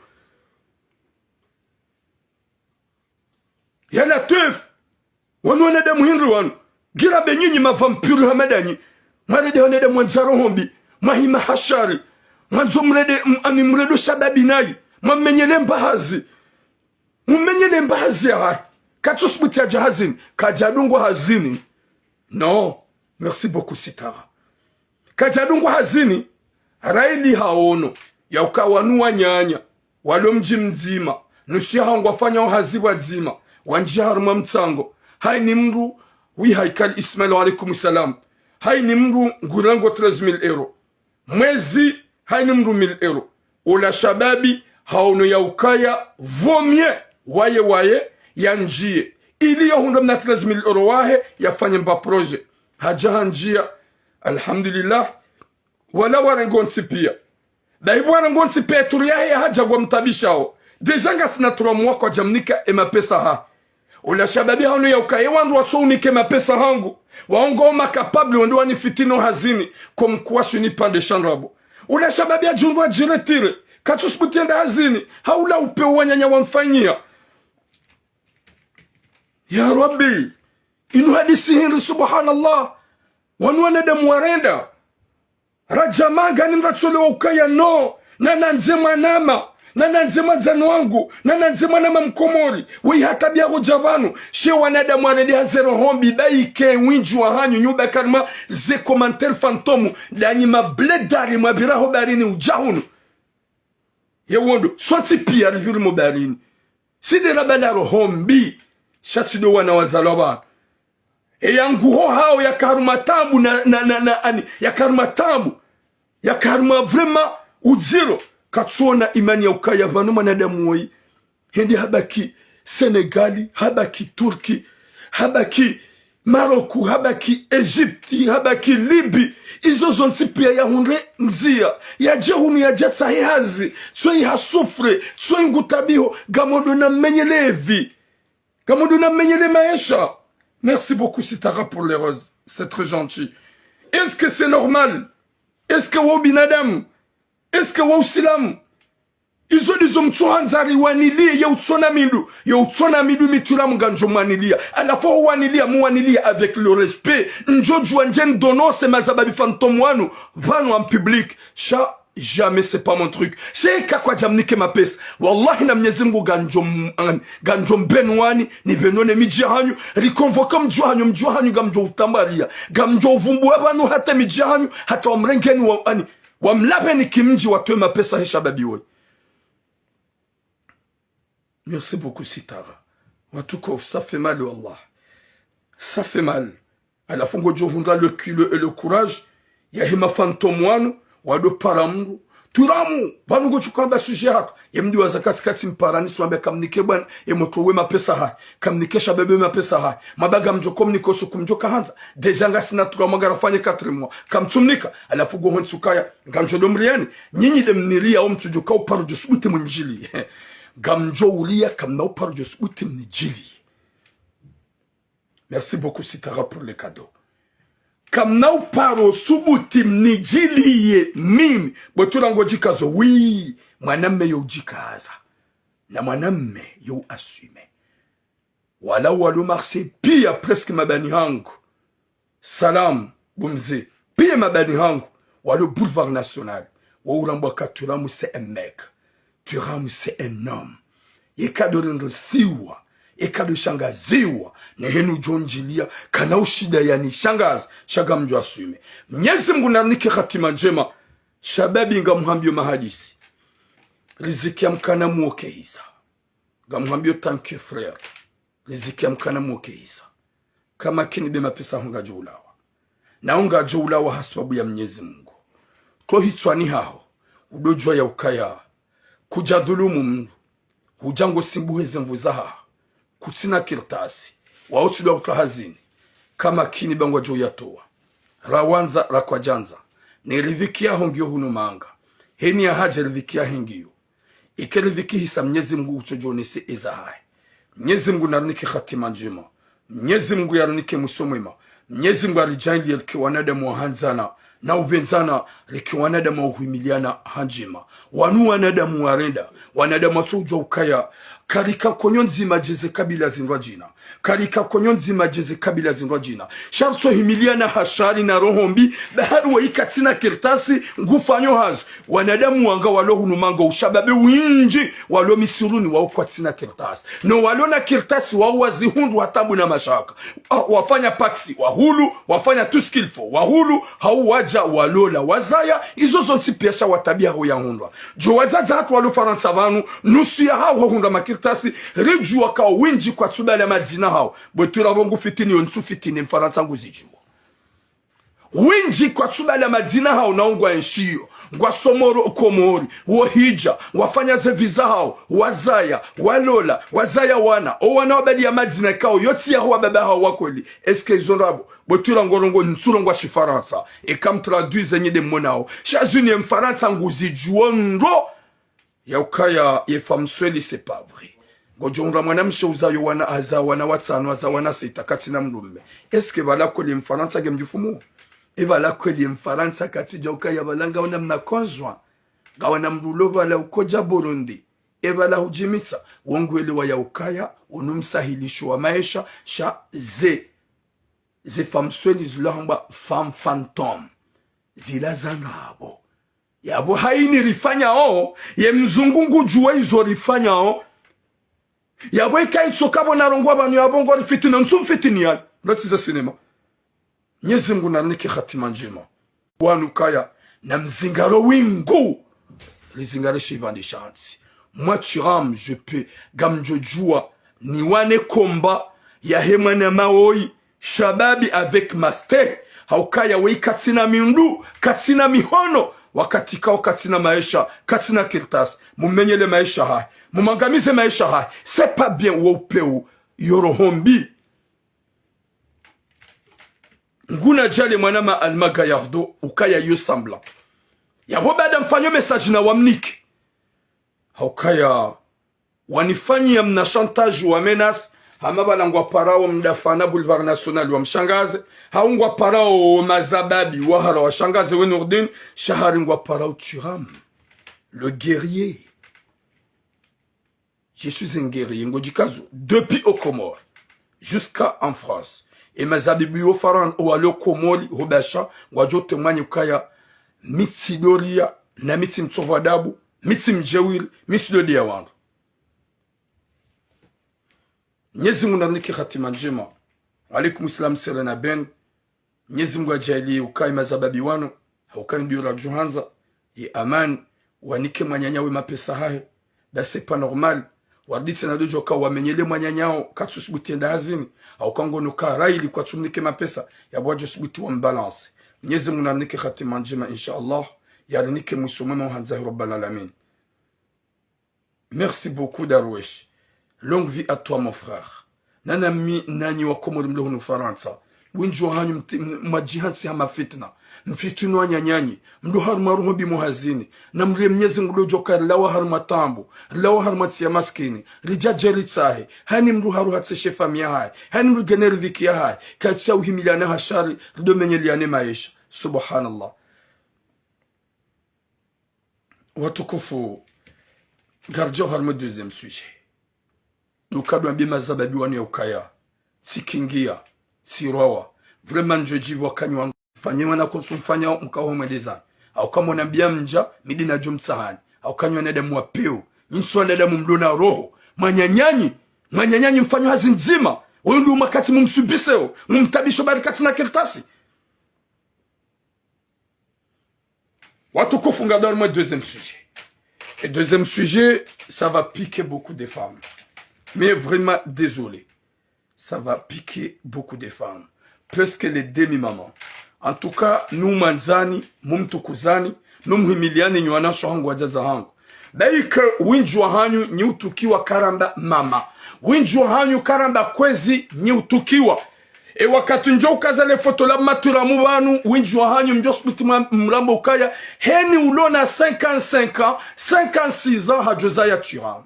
Ya Latwif, wanu wanadamu hindri wanu? Ngira be nyinyi ma vampire hama danyi. Mwarende wanadamu wandza roho mbi. Mwahima hashari. Mwandzo mrende, m-, ani mrende shababi nayi. Mwamenyele mba hazi. Mumenyele mba hazi yahahe. Katsusubuti yadja hazini. Kadjadungwa hazini. Non. Merci beaucoup, Sitara. Kadjadungwa hazini, raili haono, ya uka wanu wananya, walo mdji mdzima, nusu yahawo ngwafanyao hazi pvwadzima, wandjia harumwa mtsango, haini mdru, wi haikali Ismail, wa alaikum salam, haini mdru ngurango treize mille euros. Mwezi, haini mdru mille euros. Ola shababi haono ya ukaya vaut mieux waye waye yandjiye. Ili yo hundra mna treize mille euros wahe yafanye mba projet. Hadja handjiya, alhamdulillah. Wala warengo ntsi piya. Dahi warengo ntsi piya, turu yahe ya hadja ngwa mtabishao. Déjà ngasina trois mois kwadja mnika e mapesa ha. Ola shababi haono ya ukaya wandru watso unike mapesa hangu. Waongo ma capable wende wanifitini o hazini. Comme quoi shini pande sha ndrabo. Ola shababi hadjundru hadjiretire. Katsu subuti yenda hazini. Haula upve wananya wamfanyiya. Ya Rabbi. Inu hadisi hindri, subhanallah. Wanu wanadamu warenda. Radja manga ni mratsole wa ukaya no, nanandze mwanama, nanandze mwandzani wangu, nanandze mwanama mkomori, weyi hata biya hodja pvanu, she wanadamu warende ha zero hombi, bayi ke windji wa hanyu, nyuba karima ze commentaire fantôme, danyi mabledari mwapvira ho baharini udja hunu. Ye wondo, swatsi piya ripviri mo baharini. Side rabalaro hombi, sha tsido wana wazalwa pvanu. E yanguho hao yaka harumwa tabu na, na, na, na, ani, yaka harumwa tabu. Yaka harumwa vraiment udziro. Katsuona imani ya ukaya pvanu mwanadamu woyi. Hende habaki Senegali, habaki Turki, habaki Maroku, habaki Egypti, habaki Libi. Izo zontsi piya yahundre ndziya. Yadje hunu yadja tsahe hazi. Tsoyi hasouffre, tsoyi ngutabiho, ngamodo na mmenyelevi. Ngamodo na mmenyele maesha. Merci beaucoup, Sitara, pour les roses. C'est très gentil. Est-ce que c'est normal? Est-ce que wo binadamu? Est-ce que wo usilamu? Izo ndizo mtsohandza riwaniliye, ye utsona mindu. Ye utsona mindu mi tsilamu ngamdjo mwaniliya. Halafu ho waniliya, muwaniliya avec le respect. Ndjo djuwa ndje ndonose mazababi fantôme wanu, pvanu en public. Sha jamais, c'est pas mon truc. She eka kwadja mnike mapesa. Wallahi na Mnyezi Mungu ngamdjo m-, ngamdjo mbenuwani, nibenu ne midji hanyu, riconvoque mdji hanyu, mdji hanyu ngamdjo utambariya, ngamdjo uvumbuwa pvanu hata midji hanyu, hata wamrengeni wa, ani, wamlapveni kimdji watowe mapesa he shababi woyi. Merci beaucoup, Sitara. Watukufu, ça fait mal, wallah. Ça fait mal. Halafu ngodjo hundra le culot et le courage yahe ma fantôme wanu, wado para mndru. Turamu, pvanu ngodjo kamba sujet hatru. Ye mdru waza katsi katsi mparani swambe kamnike bwana, ye motro we mapesa hahe. Kamnike shababi we mapesa hahe. Mabanga mdjo komnike osuku mdjo kahandza. Déjà ngasina trois mois ngarafanye quatre mois. Kamtsumnika, halafu goho ntsukaya. Ngamdjo do mriyani, nyinyi de mniliya o mtsudjo ka uparo djo subuti mnidjili. Ngamdjo uliya kamna uparo djo subuti mnidjili. Merci beaucoup, Sitara, pour le cadeau. Kamna uparo subuti mnidjiliye mimi. Bwe tula ngodjikazo, oui. Mwanamme yo udjikaza. Na mwanamme yo assume. Wala walo Marseille piya presque mabani hangu. Salam, bo mze. Piya mabani hangu. Walo Boulevard National. Wo urambwa ka Turamu c'est un mec. Turamu c'est un homme. Yeka do rindrisiwa. Yeka do shangaziwa. Ne henu djo ndjiliya. Kana ushida yani shangazi. Sha ngamdjo assume. Mnyezi Mungu narinike hatima ndjema. Shababi ngamhambiyo mahadisi. Riziki ya mkana muokeiza. Ngamhambiyo tant que frère. Riziki ya mkana muokeiza. Kamakini be mapesa ho ngadjo ulawa. Na ho ngadjo ulawa ha sababu ya Mnyezi Mungu. Tro hitswani haho, udo djuwa ya ukaya. Kudja dhulumu mndru. Hudja ngo simbuhe ze nvu zahaho. Kutsina kartasi. Wao tsi do utowa hazini. Kamakini ba ngwadjo yatowa. Rawandza, rakwadjandza. Ne riziki yaho ngiyo hunu manga. Heni ya hadja riziki yahe ngiyo. Ike riziki hisa Mnyezi Mungu utsodjonese eza hahe. Mnyezi Mungu narinike hatima ndjema. Mnyezi Mungu yarinike mwiso mwema. Mnyezi Mungu aridjaanliye rike wanadamu wa handzana, na upvendzana, rike wanadamu wa uhimiliana ha ndjema. Wanu wanadamu warenda, wanadamu watso udjuwa ukaya. Karika konyo ndzima djeze kabila zindrwadjina. Karika konyo ndzima djeze kabila zindrwadjina. Sha ritso himiliana ha shari na roho mbi, bahari wa ika tsina kartasi, ngufanyo hazi. Wanadamu wanga walo hunu manga ushababi windji, walo Misiruni wao kwatsina kartasi. No walo na kartasi wao wazihundru ha tabu na mashaka. Ah, wafanya paksi, wahulu, wafanya tout ce qu'il faut, wahulu, hau wadja, walola, wazaya, izo zontsi piya sha watabiha ho yahundrwa. Djo wadzadze hatru walo Farantsa pvanu, nusu yahawo hahundra makartasi, ridjuwa ka windji kwatsubala madzina hawo. Bwe tula bo ngufitini yo ntsu fitini Mfarantsa nguzidjuwa. Windji kwatsubala madzina hawo na ungwa enshiyo. ngwasomoro Komori, wohidja, ngwafanya ze visa hawo, wazaya, walola, wazaya wana, owana wabaliya madzina ikao yotsi yaho wababa hawo wa kweli. Est-ce que izo ndrabo? Bo tula ngorongo ntsulo ngwa shifarantsa. Eka mtraduise nyi nde mmonao. Sha zinu ye mfarantsa nguzidjuo ndro. Ya ukaya ye femme sweli, c'est pas vrai. Ngodjo undra mwanamshe uzayo wana, aza wana watsanu, aza wana sita, katsina mdrume. Est-ce que pvala kweli ye mfarantsa nge mdjufumu? E pvala kweli ye mfarantsa katsidja ukaya pvala ngawana mna conjoint. Ngawana mdru ulo pvala ukodja Burundi. E pvala hudjimitsa. Wo ngwelewa ya ukaya, unu msahilisho wa maesha, sha ze ze femme sweli zilo hambwa femme fantôme. Zila za ndrabo. Yapvo hayini rifanyao, ye mzungu ngudjuwa izo rifanyao. Yapvo ika itsoka pvo narongowa pvanu yapvo ngori fitini, ntsu mfitini yani. Ndotsi za sinema. Mnyezi Mngu narinike hatima ndjema. Wanu kaya, na mzingaro wingu. Rizingare shipvandre shantsi. Moi, Thuram, je peux, ngamdjodjuwa, niwane komba, yahe mwana maoyi, shababi avec mastehi, ha ukaya weyi katsina mindru, katsina mihono, wakati kao katsina maesha, katsina kartasi, mumenyele maesha hahe, mumangamize maesha hahe, c'est pas bien, wo upvewu, yo roho mbi. Nguna djale mwana ma Alma Gallardo, ukaya yo semblant. Yapvo baada mfanyo message na wamnike. Ha ukaya, wanifanyiya mna chantage wa menace, hama pvala ngwaparao mdafana Boulevard National wamshangaze, hau ngwaparao mazababi wahara washangaze we Nourdine, sha hari ngwaparao Thuram, le guerrier. Je suis un guerrier, ngodjikazo, depuis aux Comores, jusqu'à en France. E mazabibu yo Faran-, walo Komori, ho Basha, ngwadjo témoigner ukaya, mi tsi doria, na mi tsi mtsovu adabu, mi tsi mdjeuri, mi tsi dodi ya wandru. Mnyezi Mngu narinike hatima ndjema. Wa alaikum salam, Serena Ben. Mnyezi Mngu adjaaliye ukaya mazababi wanu, ha ukaya ndiyo radjuhandza, ye amani, wanike mwananya we mapesa hahe, ba c'est pas normal. Warditse na dodjo ka wamenyele mwananya wo, katsu subuti yenda hazini, ha uka ngono ka raili kwatsu mnike mapesa, yapvo wadjo subuti wambalance. Mnyezi Mngu narinike hatima ndjema, insha Allah, yarinike mwiso mwema uhandzahe Rabbal Alamin. Merci beaucoup, Darwesh. Longue vie à toi, mon frère. Nana mi nanyi wa Komori mlo hunu Farantsa. Wendji wahanyu mti-, m-, mwadjihantsi ha mafitna. Mfitini wananyanyi. Mlo harumwa roho mbi mo hazini. Na mrie Mnyezi Mngu lo djoka rilawa harumwa taabu. Rilawa harumwa ntsi ya maskini. Ridjadje ritsahe. Hani mlo haruha tseshe famiyi yahahe. Hani mlo gene riziki yahahe. Katsi ya uhimiliana ha shari. Rido menyeliane maesha. Subhanallah. Watukufu, ngaridjo harumwa deuxième sujet. Duka dwambe mazababi wanu ya ukaya, tsikingia, tsirwawa. Vraiment, ndjo djibu wakanyi wangu. Fanye mwana konsu mfanya mkaho mwendezani. Hauka mwana mbia mdja, mi ndi nadjo mtsahani. Hauka nyi wanadamu wa pewu. Nyi ntsu wanadamu mlo na roho. Mwananyanyi, mwananyanyi mfanyo hazi ndzima. Oyo ndo mwakati mumsubiseo, mumtabisho bari katsina kartasi. Watukufu, ngaridjo harumwa deuxième sujet. Et deuxième sujet, ça va piquer beaucoup de femmes. Mais vraiment désolé. Ça va piquer beaucoup de femmes. Presque les demi-mamans. En tout cas, numwandzani, mumtukuzani, numhimiliani nyi wanasho hangu wadzadze hangu. Baike wendji wahanyu nyi utukiwa karamba mama. Wendji wahanyu karamba kwezi nyi utukiwa. E wakati ndjo ukaza le foto la Maturamu pvanu, wendji wahanyu mdjo subuti mwa-, mrambe ukaya, heni ulo na cinquante-cinq ans, cinquante-six ans, hadjo zaya Thuram.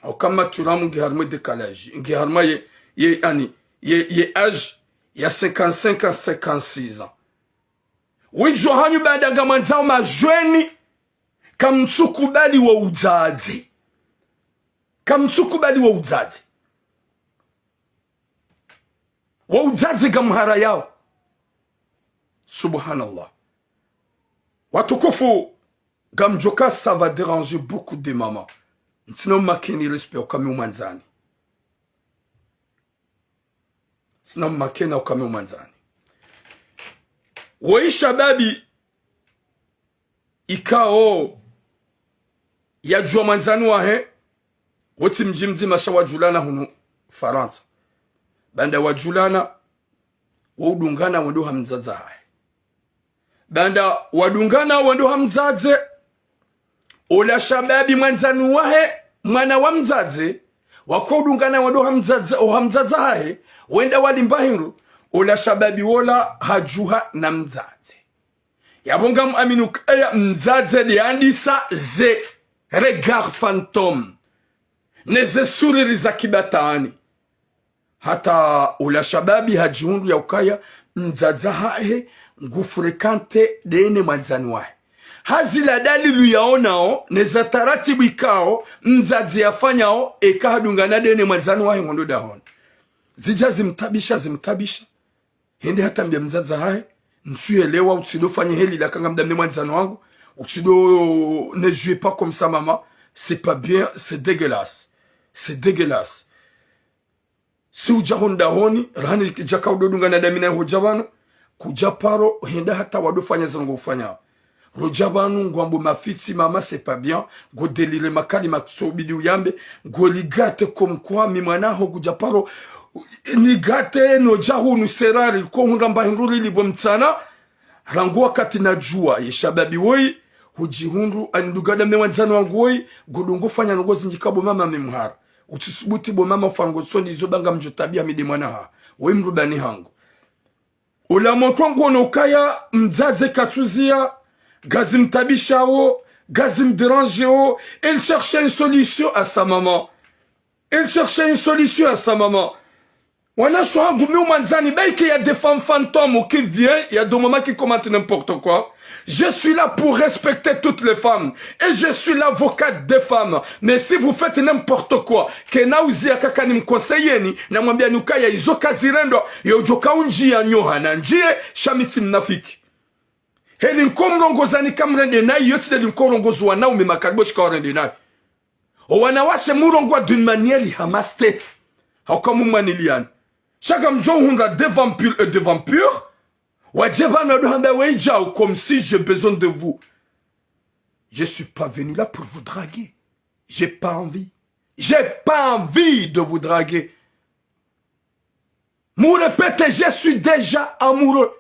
Hauka Maturamu nge harumwa décalage, nge harumwa ye, ye, ani, ye, ye âge ya cinquante-cinq ans, cinquante-six ans. Wendji wahanyu baada ngamwandzao majeunes, kamtsukubali wo udzadze. Kamtsukubali wo udzadze. Wo udzadze ngamharayao. Subhanallah. Watukufu, ngamdjoka ça va déranger beaucoup de mamans. Ntsina umakeni respect hauka mi umwandzani. Ntsina umakeni hauka mi umwandzani. Woyi shababi ikao yadjuwa mwandzani wahe, wotsi mdji mdzima sha wadjulana hunu Farantsa. Baanda wadjulana, wo udungana wendo ha mdzadze hahe. Baanda wadungana wendo ha mdzadze, ola shababi mwandzani wahe, mwana wa mdzadze, wako udungana wendo ha mdzadze, oha mdzadze hahe, wenda walimba hindru, ola shababi wola hadjuha na mdzadze. Yapvo ngamwamini ukaya mdzadze nde yandisa ze regard fantôme, ne ze sourire za kibatwani. Hata ola shababi hadjihundru ya ukaya mdzadze hahe ngu fréquenté ndene mwandzani wahe. Ha zila dalilu yaonao, ne za taratibu ikao mdzadze yafanyao, eka hadungana ndene mwandzani wahe ngondo dahoni. Zidja zimtabisha, zimtabisha. Hende hatambia mdzadze hahe, ntsu yelewa, utsido fanye heli la kanga mdamne mwandzani wangu, utsido, ne jouez pas comme ça, maman, c'est pas bien, c'est dégueulasse. C'est dégueulasse. Si udja hondahoni, rahana djaka udo dungana dami naye hodja pvanu, kudja paro, henda hata wado fanya zinu ngo ufanya. Rodja pvanu ngwambo mafitsi, maman, c'est pas bien, ngo déliré makali maksobidi uyambe, ngo li gâté comme quoi mi mwana haho kudja paro, ni gâté no dja hunu serari, ko hundra mba hindru lili bo mtsana, rangu wakati nadjua, ye shababi woyi, hudjihundru, ani ndungana mne mwandzani wangu woyi, ngo dungu fanya ndrongo zindji ka bo maman mi mhara. Utsisubuti bo maman ufanye ndrongo zinu izo ba ngamdjo tabiha mi nde mwana haho. Woyi mdrubani hangu. Ola mwana wangu ono ukaya mdzadze katsuziya, ngazi mtabishao, ngazi mdérangéo, elle cherche une solution à sa maman. Elle cherche une solution à sa maman. Wanashe hangu mi umwandzani, baike y a des femmes fantômes qui viennent, y a des mamans qui commentent n'importe quoi. Je suis là pour respecter toutes les femmes. Et je suis l'avocate des femmes. Mais si vous faites n'importe quoi, kena uziya kaka nimkonseyeni, namwambiani ukaya izo kazirendwa, yo udjoka undjiya nyoha na ndjiye, sha mi tsi mnafiki. Heli nko mrongozani kamrende nayi, yo tsi ndeli nko rongozi wanaume makaribo shika warende nayi. Owanawashe murongoa d'une manière hamaste. Hauka mumwaniliyani. Sha ngamdjo hundra des vampires et des vampires. Wadje pvanu wado hamba weyi djau comme si j'ai besoin de vous. Je suis pas venu là pour vous draguer. J'ai pas envie. J'ai pas envie de vous draguer. Mu répétez, je suis déjà amoureux.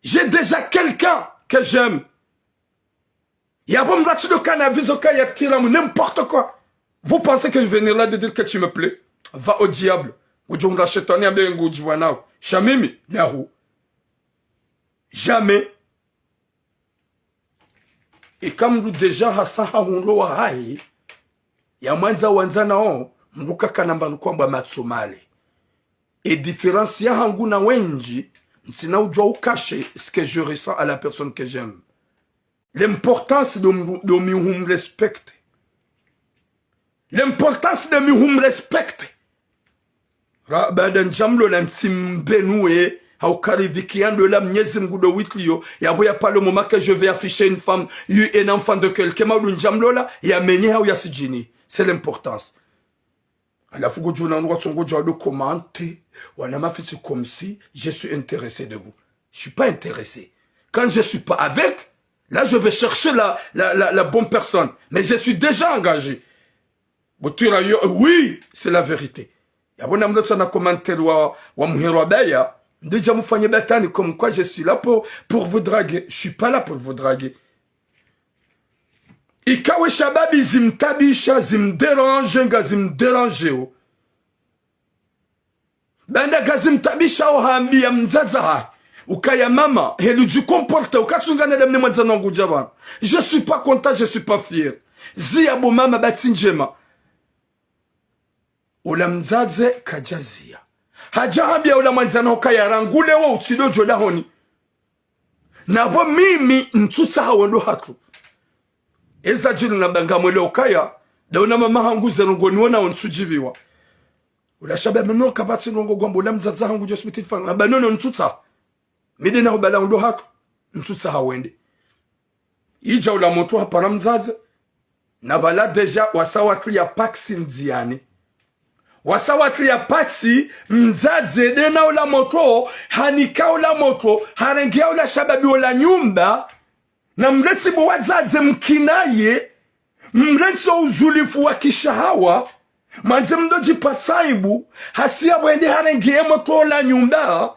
J'ai déjà quelqu'un que j'aime. Yapvo mdru tsi ndo kana vizo ka ya tiramu, n'importe quoi. Vous pensez que je vais venir là de dire que tu me plais? Va au diable. Udjo hundra shetwani ya bengu udjiwa nao. Sha mimi, nahu. Jamais. Eka mdru déjà hasa hahundro wahahe, ya mwandza wandzanao, mdru kakana mbanu kwamba matso male. E différence yahangu na wendji, ntsina udjuwa ucacher ce que je ressens à la personne que j'aime. L'importance de, de mi hum respecte. L'importance de mi hum respecte. Ra, baada ndjamlola ntsi mbenuwe, hauka ridhiki ya ndola Mnyezi Mngu ndo witliyo, yapvo ya pas le moment que je vais afficher une femme, eu, un enfant de quelqu'un, maudu ndjamlola, ya menye hau ya sidjini. C'est l'importance. Halafu ngodjo ona wandru watsongodjo wado commenter, wana mafitsi comme si je suis intéressé de vous. Je suis pas intéressé. Quand je suis pas avec, là je vais chercher la, la, la, la bonne personne. Mais je suis déjà engagé. Butira yo, oui, c'est la vérité. Yapvo namlotsa na commentaire wa, wa muhero wa baya, ndidja mufanye batwani comme quoi je suis là pour, pour vous draguer. Je suis pas là pour vous draguer. Ika we shababi zimtabisha, zimdérange, ngazimdérangeo. Baanda ngazimtabishao hambiya mdzadze hahe ukaya maman, heli udjicomporter, ukatsungana damne mwandzani wangu udja pvanu. Je suis pas content, je suis pas fier. Ziya bo maman ba tsi ndjema. Ola mdzadze kadjaziya. Hadja hambiya ola mwandzani hahe ukaya rangu leo utsidodjo dahoni. Napvo mimi ntsutsaha wendo hatru. Eza djiri namba ngamwelewa ukaya, ndaona maman hangu ze ndrongo niwonao ntsudjiviwa. Ola shababi no kapvatsi ndrongo ngwambo ola mdzadze hangu djo sibiti fanya. Amba nono ntsutsaha. Mi nde naho bala wendo hatru. Ntsutsaha wende. Idja ola motro hapara mdzadze. Na pvala déjà wasa watria paksi ndziani. Wasa watria paksi, mdzadze nde na ola motro, hanika ola motro, harenge ola shababi ola nyumba, na mrentsi bo wadzadze mkinaye, mrentsi o uzulifu wa kishahawa, mwandze mdodjipatsa aibu, hasiya pvwende harenge ye motro ola nyumba,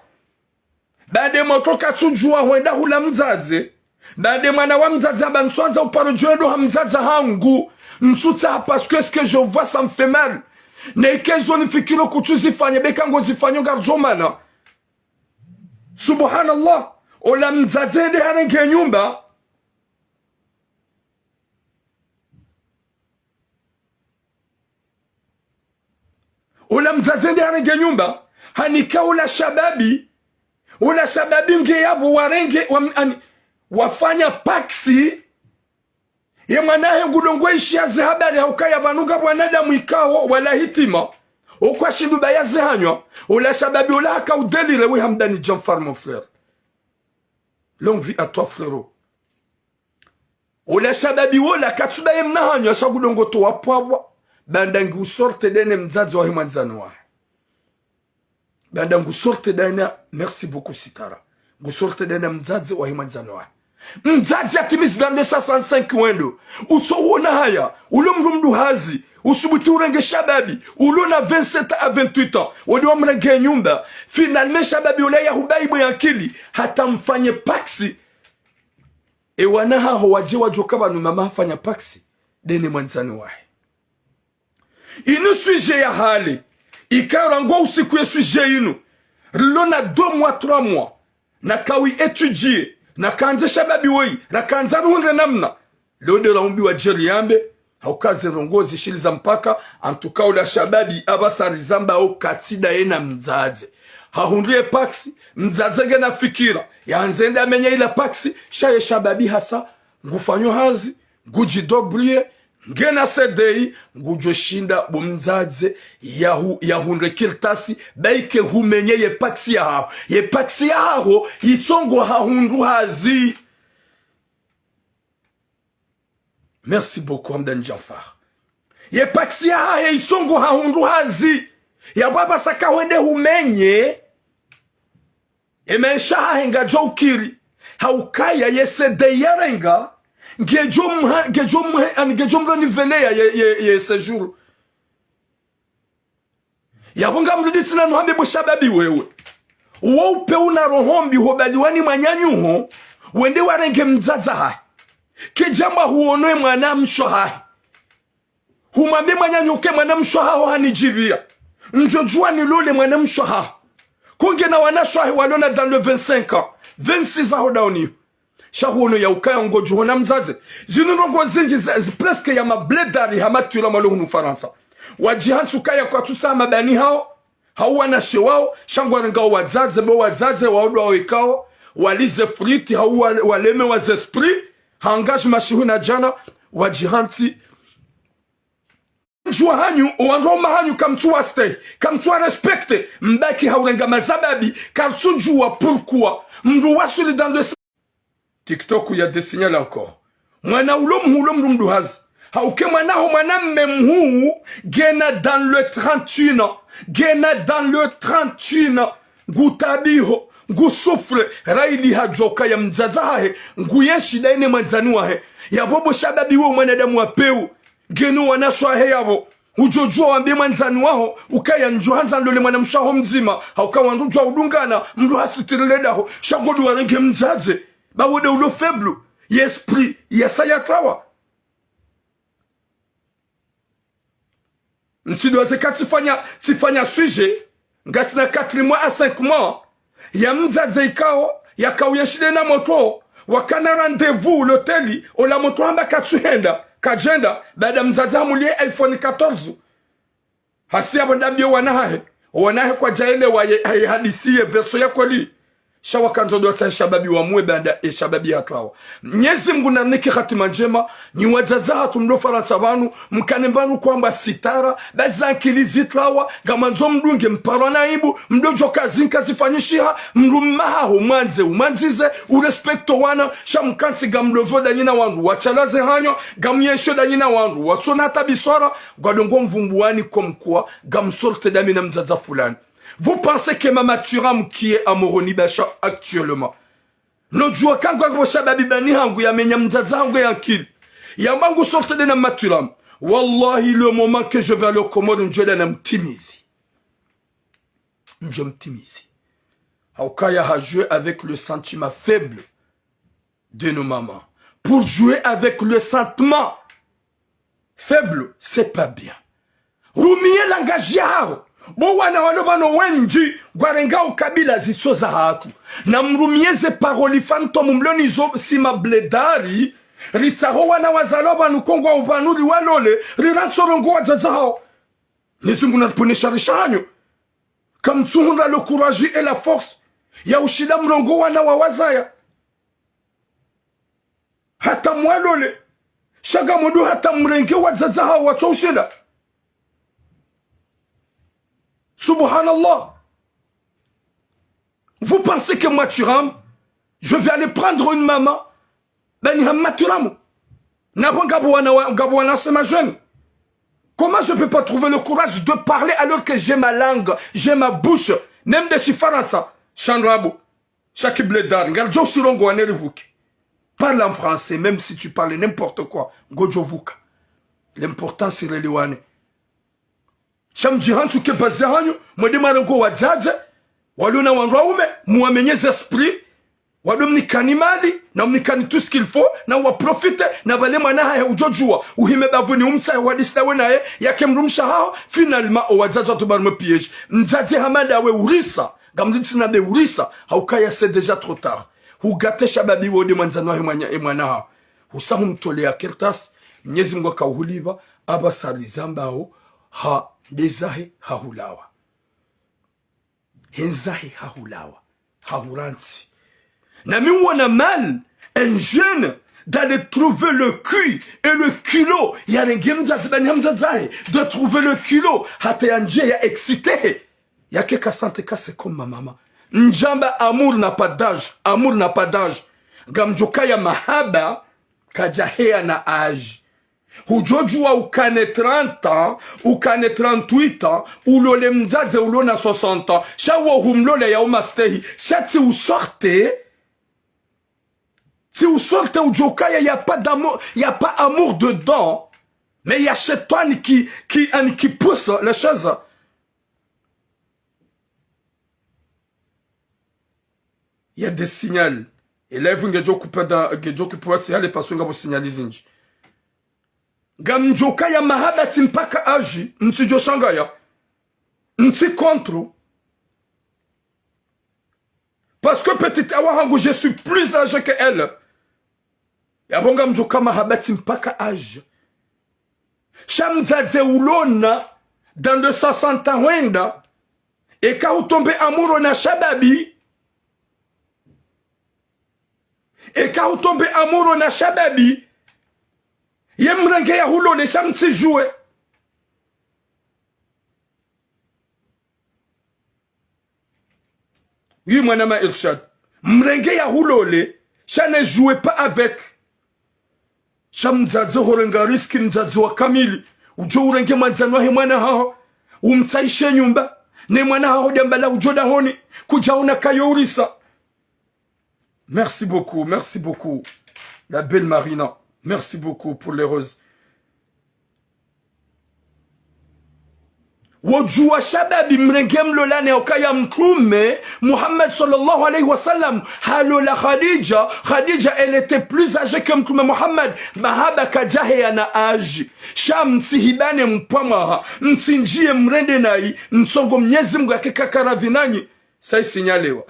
Baada motro katsudjuwa hwenda hula mdzadze. Baada mwana wa mdzadze amba ntswandza uparo djo ndo ha mdzadze hangu. Ntsutsaha parce que ce que je vois ça me fait mal. Na ike zo nifikiro kutsuzifanya beka ngozifanyo ngardjo mana. Subhanallah. Ola mdzadze hende harenge nyumba. Ola mdzadze hende harenge nyumba, hanika ola shababi, ola shababi nge yapvo warenge, wa, ani, wafanya paksi, ye mwana hahe ngudjo ngwe ishiya ze habari ha ukaya pvanu ngapvo wanadamu ikao wala hitima, okwa shindru ba ya ze hanywa, ola shababi ola haka udéliré, we Hamdani Djanfar, mon frère. Longue vie à toi, frérot. Ola shababi wola katsuba ye mna hanywa sha ngudjo ngo towa pvwapvwa. Baanda ngu sortir dene mdzadze wahe mwandzani wahe. Baanda ngu sortir dene, merci beaucoup Sitara. Ngu sortir dene mdzadze wahe mwandzani wahe. Mdzadze atimizi dande soixante-cinq wendo. Utso wona haya, ulo mdru mdru hazi, usubuti urenge shababi, ulo na vingt-sept à vingt-huit ans, wende wamrenge nyumba. Finalement shababi ola ya hubayi bwe akili, hata mfanye paksi. E wana haho wadje wadjo ka pvanu mama hafanya paksi, dene mwandzani wahe. Inu sujet ya hale, ikao rangu usiku ye sujet inu, rilo na deux mois, trois mois, na kawi étudier, na kandze shababi woyi, na kandza ruhundre namna. Leo de la umbi wa djeri yambe, ha uka ze ndrongoo zishili za mpaka, en tout cas ola shababi apvasa rizamba o katsi daye na mdzadze. Hahundriye paksi, mdzadze ngena fikira, yandze nda menye ila paksi, sha ye shababi hasa, ngufanyo hazi, ngudji débrouiller, ngena C D I, ngudjo shinda bo mdzadze, yahu, yahundre kartasi, ba ike humenye ye paksi yahaho. Ye paksi yahaho, itsongo hahundru hazi. Merci beaucoup, Hamdani Djanfar. Ye paksi yahahe itsongo hahundru hazi. Yapvo apvasa ka hwende humenye. E maesha hahe ngayadjo ukiri. Ha ukaya ye C D I yarenga. Ngedjo mha, ngedjo mhe, ani ngedjo mrenouveler ye, ye, ye séjour. Yapvo ngamrudi tsena nuhambe bo shababi wewe. Uwo upe una roho mbi ho baliwani mwananyaho, wende warenge mdzadze hahe. Kedjamba huono ye mwana mshe hahe. Humwambe mwananyaho ke mwana mshe haho hanidjipviya. Ndjo djuwa nilole mwana mshe haho. Ko ngena wanashe hahe walona dans le vingt-cinq ans, vingt-six ans ho dauniho. Sha huono ya ukaya ngodjo hona mdzadze. Zinu ndrongoo zindji za, zi presque ya mablédari ha matula mwalo hunu Farantsa. Wadjihantsi ukaya kwatsutsaha mabani hawo, hau wanashe wawo, sha ngwarengao wadzadze, bo wadzadze, wawo ndo wawekao, walize friti, hau wa, waleme wa zesprit, hangaji mashihu na djana, wadjihantsi. Djuwa hanyu, owandru wa uma hanyu kamtsu wastehi, kamtsu wa respecter, mbaki haurenga mazababi, kartsudjuwa pourquoi. Mdru wasuli dans le TikTok, il y a des signaux encore. Mwana ulo mhuu ulo mdru mdru hazi. Hauke mwanaho mwanamme mhuu, ngena dans le trente et un ans. Ngena dans le trente et un ans. Ngutabiho, ngusouffre, raili hadjuwa ukaya mdzadze hahe, nguyenshi daye ne mwandzani wahe. Yapvo bo shababi we mwanadamu wa pewu. Ngeno wanashe wahe yapvo. Udjo djuwa wambe mwandzani waho, ukaya ndjo handza nilole mwana mshe haho mdzima, hauka wandru djuwa udungana, mdru hasitiri le daho, sha ngodo warenge mdzadze, ba wo de ulo faible, ye esprit, yasa yatrawa. Ntsidwaze ka tsifanya, tsifanya sujet, ngasina quatre mois à cinq mois, ya mdzadze ikao, yakao yenshi de na motro, wakana rendez-vous l'hôtel, ola motro hamba katsuhenda, kadjenda, baada mdzadze hamuliye iPhone quatorze. Hasi yapvo ndambiyo wana hahe, wana hahe kwadjaelewa ye, ye hadisi ye version ya kweli. Sha wakandzo dwatsa ye shababi wamuwe baanda ye shababi yatrawa. Mnyezi Mngu nanike hatima ndjema, nyi wadzadze hatru mlo Farantsa pvanu, mkane mbapvi kwamba sitara, ba zankili zitrawa, ngamwandzo mdunge mparwa na aibu, mdodjo ka zinka zifanyishiha, mdru mma haho mwandze, umwandzize, urespecte wana, sha mkantsi ngamlo pvo danyi na wandru, watsalaze hanywa, ngamyensho danyi na wandru, watsona hata biswara, ngwadongo mvumbuwani comme quoi, ngamsorte dami na mdzadze fulani. Vous pensez que Mama Thuram qui est à Moroni Bacha actuellement, nodjuwa ka ngwa pvo shababi bani hangu yamenya mdzadze hangu ya nkili. Yamba ngusorte de na Mama Thuram. Wallahi, le moment que je vais aller aux Comores, ndjo enda na mtimizi. Ndjo mtimizi. Haukaya ha jouer avec le sentiment faible de nos mamans. Pour jouer avec le sentiment faible, c'est pas bien. Rumia langage yaho. Bo wana walo pvanu wendji, ngwarenga ukabila zitso zahatru. Na mrumie ze parole fantôme mlo nazo si mabledari. Ritsaho wana wazalwa pvanu ko ngwao pvanu riwalole, rirantso rongoa wadzadze hawo. Mnyezi Mngu nariponeshe rishahanyo. Kamtsuhundra le courage et la force ya ushinda mrongoe wana wawazaya. Hata mwalole. Sha ngamdjo hata mrenge wadzadze hawo watso ushinda. Subhanallah. Vous pensez que moi, Thuram, je vais aller prendre une maman ? Bani hamma Thuram. Napvo ngapvo wana wa-, ngapvo wana sema jeune. Comment je peux pas trouver le courage de parler alors que j'ai ma langue, j'ai ma bouche, même de shifarantsa, sha ndrabo, sha kibledari, ngaridjo usirongoa ne rivuke. Parle en français, même si tu parles n'importe quoi, ngodjo vuka. L'important, c'est relewane. Sha mdjihantsu ke baze hanyu, mwende mwarongoe wadzadze, walo na wandru waume, muwamenye ze esprit, wado mnikani mali, na mnikani tout ce qu'il faut, na waprofite, na pvale mwana hahe udjodjuwa, uhime bavuni umtsahe wadisi dawe naye, yake mdrumshe haho, finalement, o wadzadze watsu barumwe piège. Mdzadze hama ndawe urisa, ngamdjo tsina be urisa, haukaya c'est déjà trop tard. Hugate shababi wode mwandzani wahe mwanya, e mwana haho. Husa humtolea kartasi, Mnyezi Mngu akauhulipva, apvasa rizambao, ha, ndezahe hahulawa. Hendzahe hahulawa. Hahurantsi. Na mi uona mal, un jeune, d'aller trouver le cul et le culot, yarenge mdzadze bani ha mdzadze hahe, de trouver le culot, hata yandje ya exciter he. Yake ka sentir ka c'est comme ma maman. Ndjamba amour n'a pas d'âge, amour n'a pas d'âge. Ngamdjo kaya mahaba, kadjahea na âge. Hudjodjuwa ukane trente ans, ukane trente-huit ans, ulole mdzadze ulo na soixante ans. Sha wo humlola ya umastehi, sha tsi usorte, tsi usorte udjokaya, y a pas d'amour, y a pas amour dedans, mais y a shetani qui, qui, hein, qui pousse les choses. Il y a des signaux. E live ngedjo couper dans, ngedjo couper wa tsi hale parce que ngapvo signal zindji. Ngamdjo kaya mahaba tsi mpaka âge, mtsidjo shangaya. Mtsi contre. Parce que petite awa hangu, je suis plus âgé que elle. Yapvo ngamdjo ka mahaba tsi mpaka âge. Sha mdzadze ulona, dans le soixante ans hwenda, eka hutombe amoureux na shababi. Eka hutombe amoureux na shababi. Ye mrenge yahulole sha mtsi jouer. Oui, mwanama Irshad. Mrenge yahulole, sha ne jouez pas avec. Sha mdzadze horenga risque, mdzadze wa kamili. Udjo urenge mwandzani wahe mwana haho, umtsaishe nyumba. Ne mwana haho djambala udjo dahoni, kudjaona kayo urisa. Merci beaucoup, merci beaucoup, la belle Marina. Merci beaucoup pour les roses. Wodjuwa shababi mrenge mlolane, haukaya Mtrume Muhammad sallallahu alayhi wa sallam halola Khadija. Khadija, elle était plus âgée que Mtrume Muhammad. Mahaba kadjahea na âge. Sha mtsihibane mpvwa mwaha. Mtsindjiye mrende nayi. Mtsongo Mnyezi Mngu yake kakaradhi nanyi. Sa isignalewa.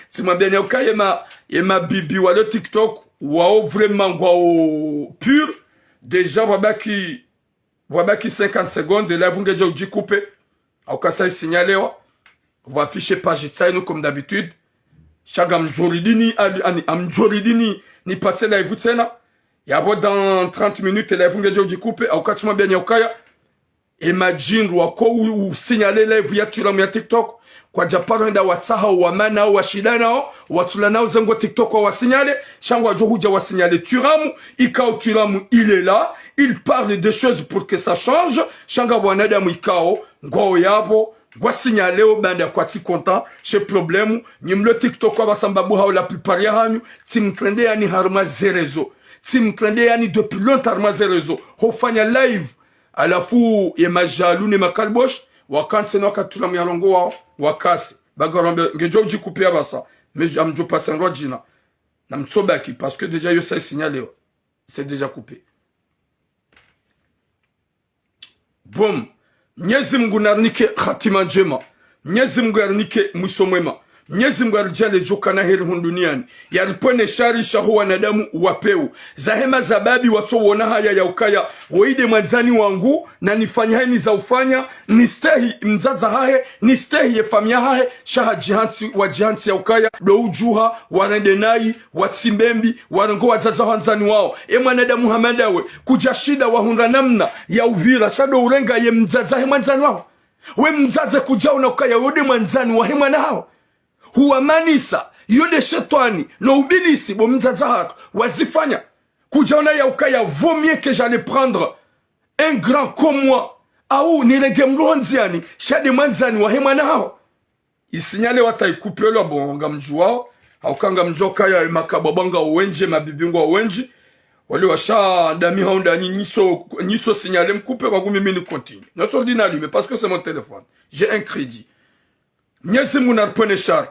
Tsimwambiani ukaya ye ma, ye mabibi walo TikTok, wao vraiment ngwao pur. Déjà, pvwabaki, pvwabaki cinquante secondes, live ngedjo udjicouper. Hauka sa isignalewa. Pvwa afficher page tsayinu comme d'habitude. Sha ngamdjoridini, ali, ani, ngamdjoridini, nipatse live tsena. Yapvo dans trente minutes, live ngedjo udjicouper. Hauka tsimwambiani ukaya e madjindru wako u, u signaler live ya Thuram ya TikTok. Kwadja paro hwenda watsaha wamana, washinda nao, watsula nao zengo TikTok wa signaler, sha ngwadjo hudja wa signaler Thuram, ikao Thuram, il est là, il parle des choses pour que ça change, sha nga wanadamu ikao, ngwao yapvo, ngwa signaler o banda kwatsi content, she problème, nyi mlo TikTok wa basambabu hao la plupart ya hanyu, tsimtrende yani harumwa ze réseaux, tsimtrende yani depuis longtemps harumwa ze réseaux, hofanya live, halafu ye majalu ne makalibosh, Wakantsi na wakatula myarongo wawo, wakasi. Bagarombe, ngedjo udji couper apvasa. Mais amdjo pasa ndro djina. Na mtsobaki, parce que déjà yo sa isignalé wa. C'est déjà coupé. Bon. Mnyezi Mungu narinike hatima ndjema. Mnyezi Mungu yarinike mwiso mwema. Mnyezi Mungu yaridjaanlie djo kana heri hunu duniani. Yaripvwene shari shaho wanadamu wa pewu. Zahe mazababi watso wona haya ya ukaya, woyi nde mwandzani wangu, na nifanye hayini za ufanya, nistehi mdzadze hahe, nistehi ye famiyi yahahe, sha hadjihantsi, wadjihantsi ya ukaya, ndo udjuha, warende nayi, watsimbe mbi, warongoe wadzadze wandzani wawo. E mwanadamu hama ndawe, kudjashinda wahundra namna ya upvira, sha ndo urenga ye mdzadze hahe mwandzani waho. We mdzadze kudjaona ukaya yo nde mwandzani wahe mwana haho. Huwamanisa, yo nde shetwani, no ubilisi, bo mdzadze hatru, wazifanya. Kudjaona ya ukaya, vaut mieux que j'allais prendre un grand comme moi. Au, nirenge mdru ho ndziani, sha nde mwandzani wahe mwana haho. Isignalé wa ta i couper lwa bo ngamdjuwao. Hauka ngamdjuwa ukaya makabwabwa ngwao wendji, mabibi ngwao wendji. Wale washa ndami hau ndanyi nitso, nitso signalé mcouper, ba ngumi mimi ni continue. Notso ordinateur, mais parce que c'est mon téléphone. J'ai un crédit. Mnyezi Mungu naripvwene shari.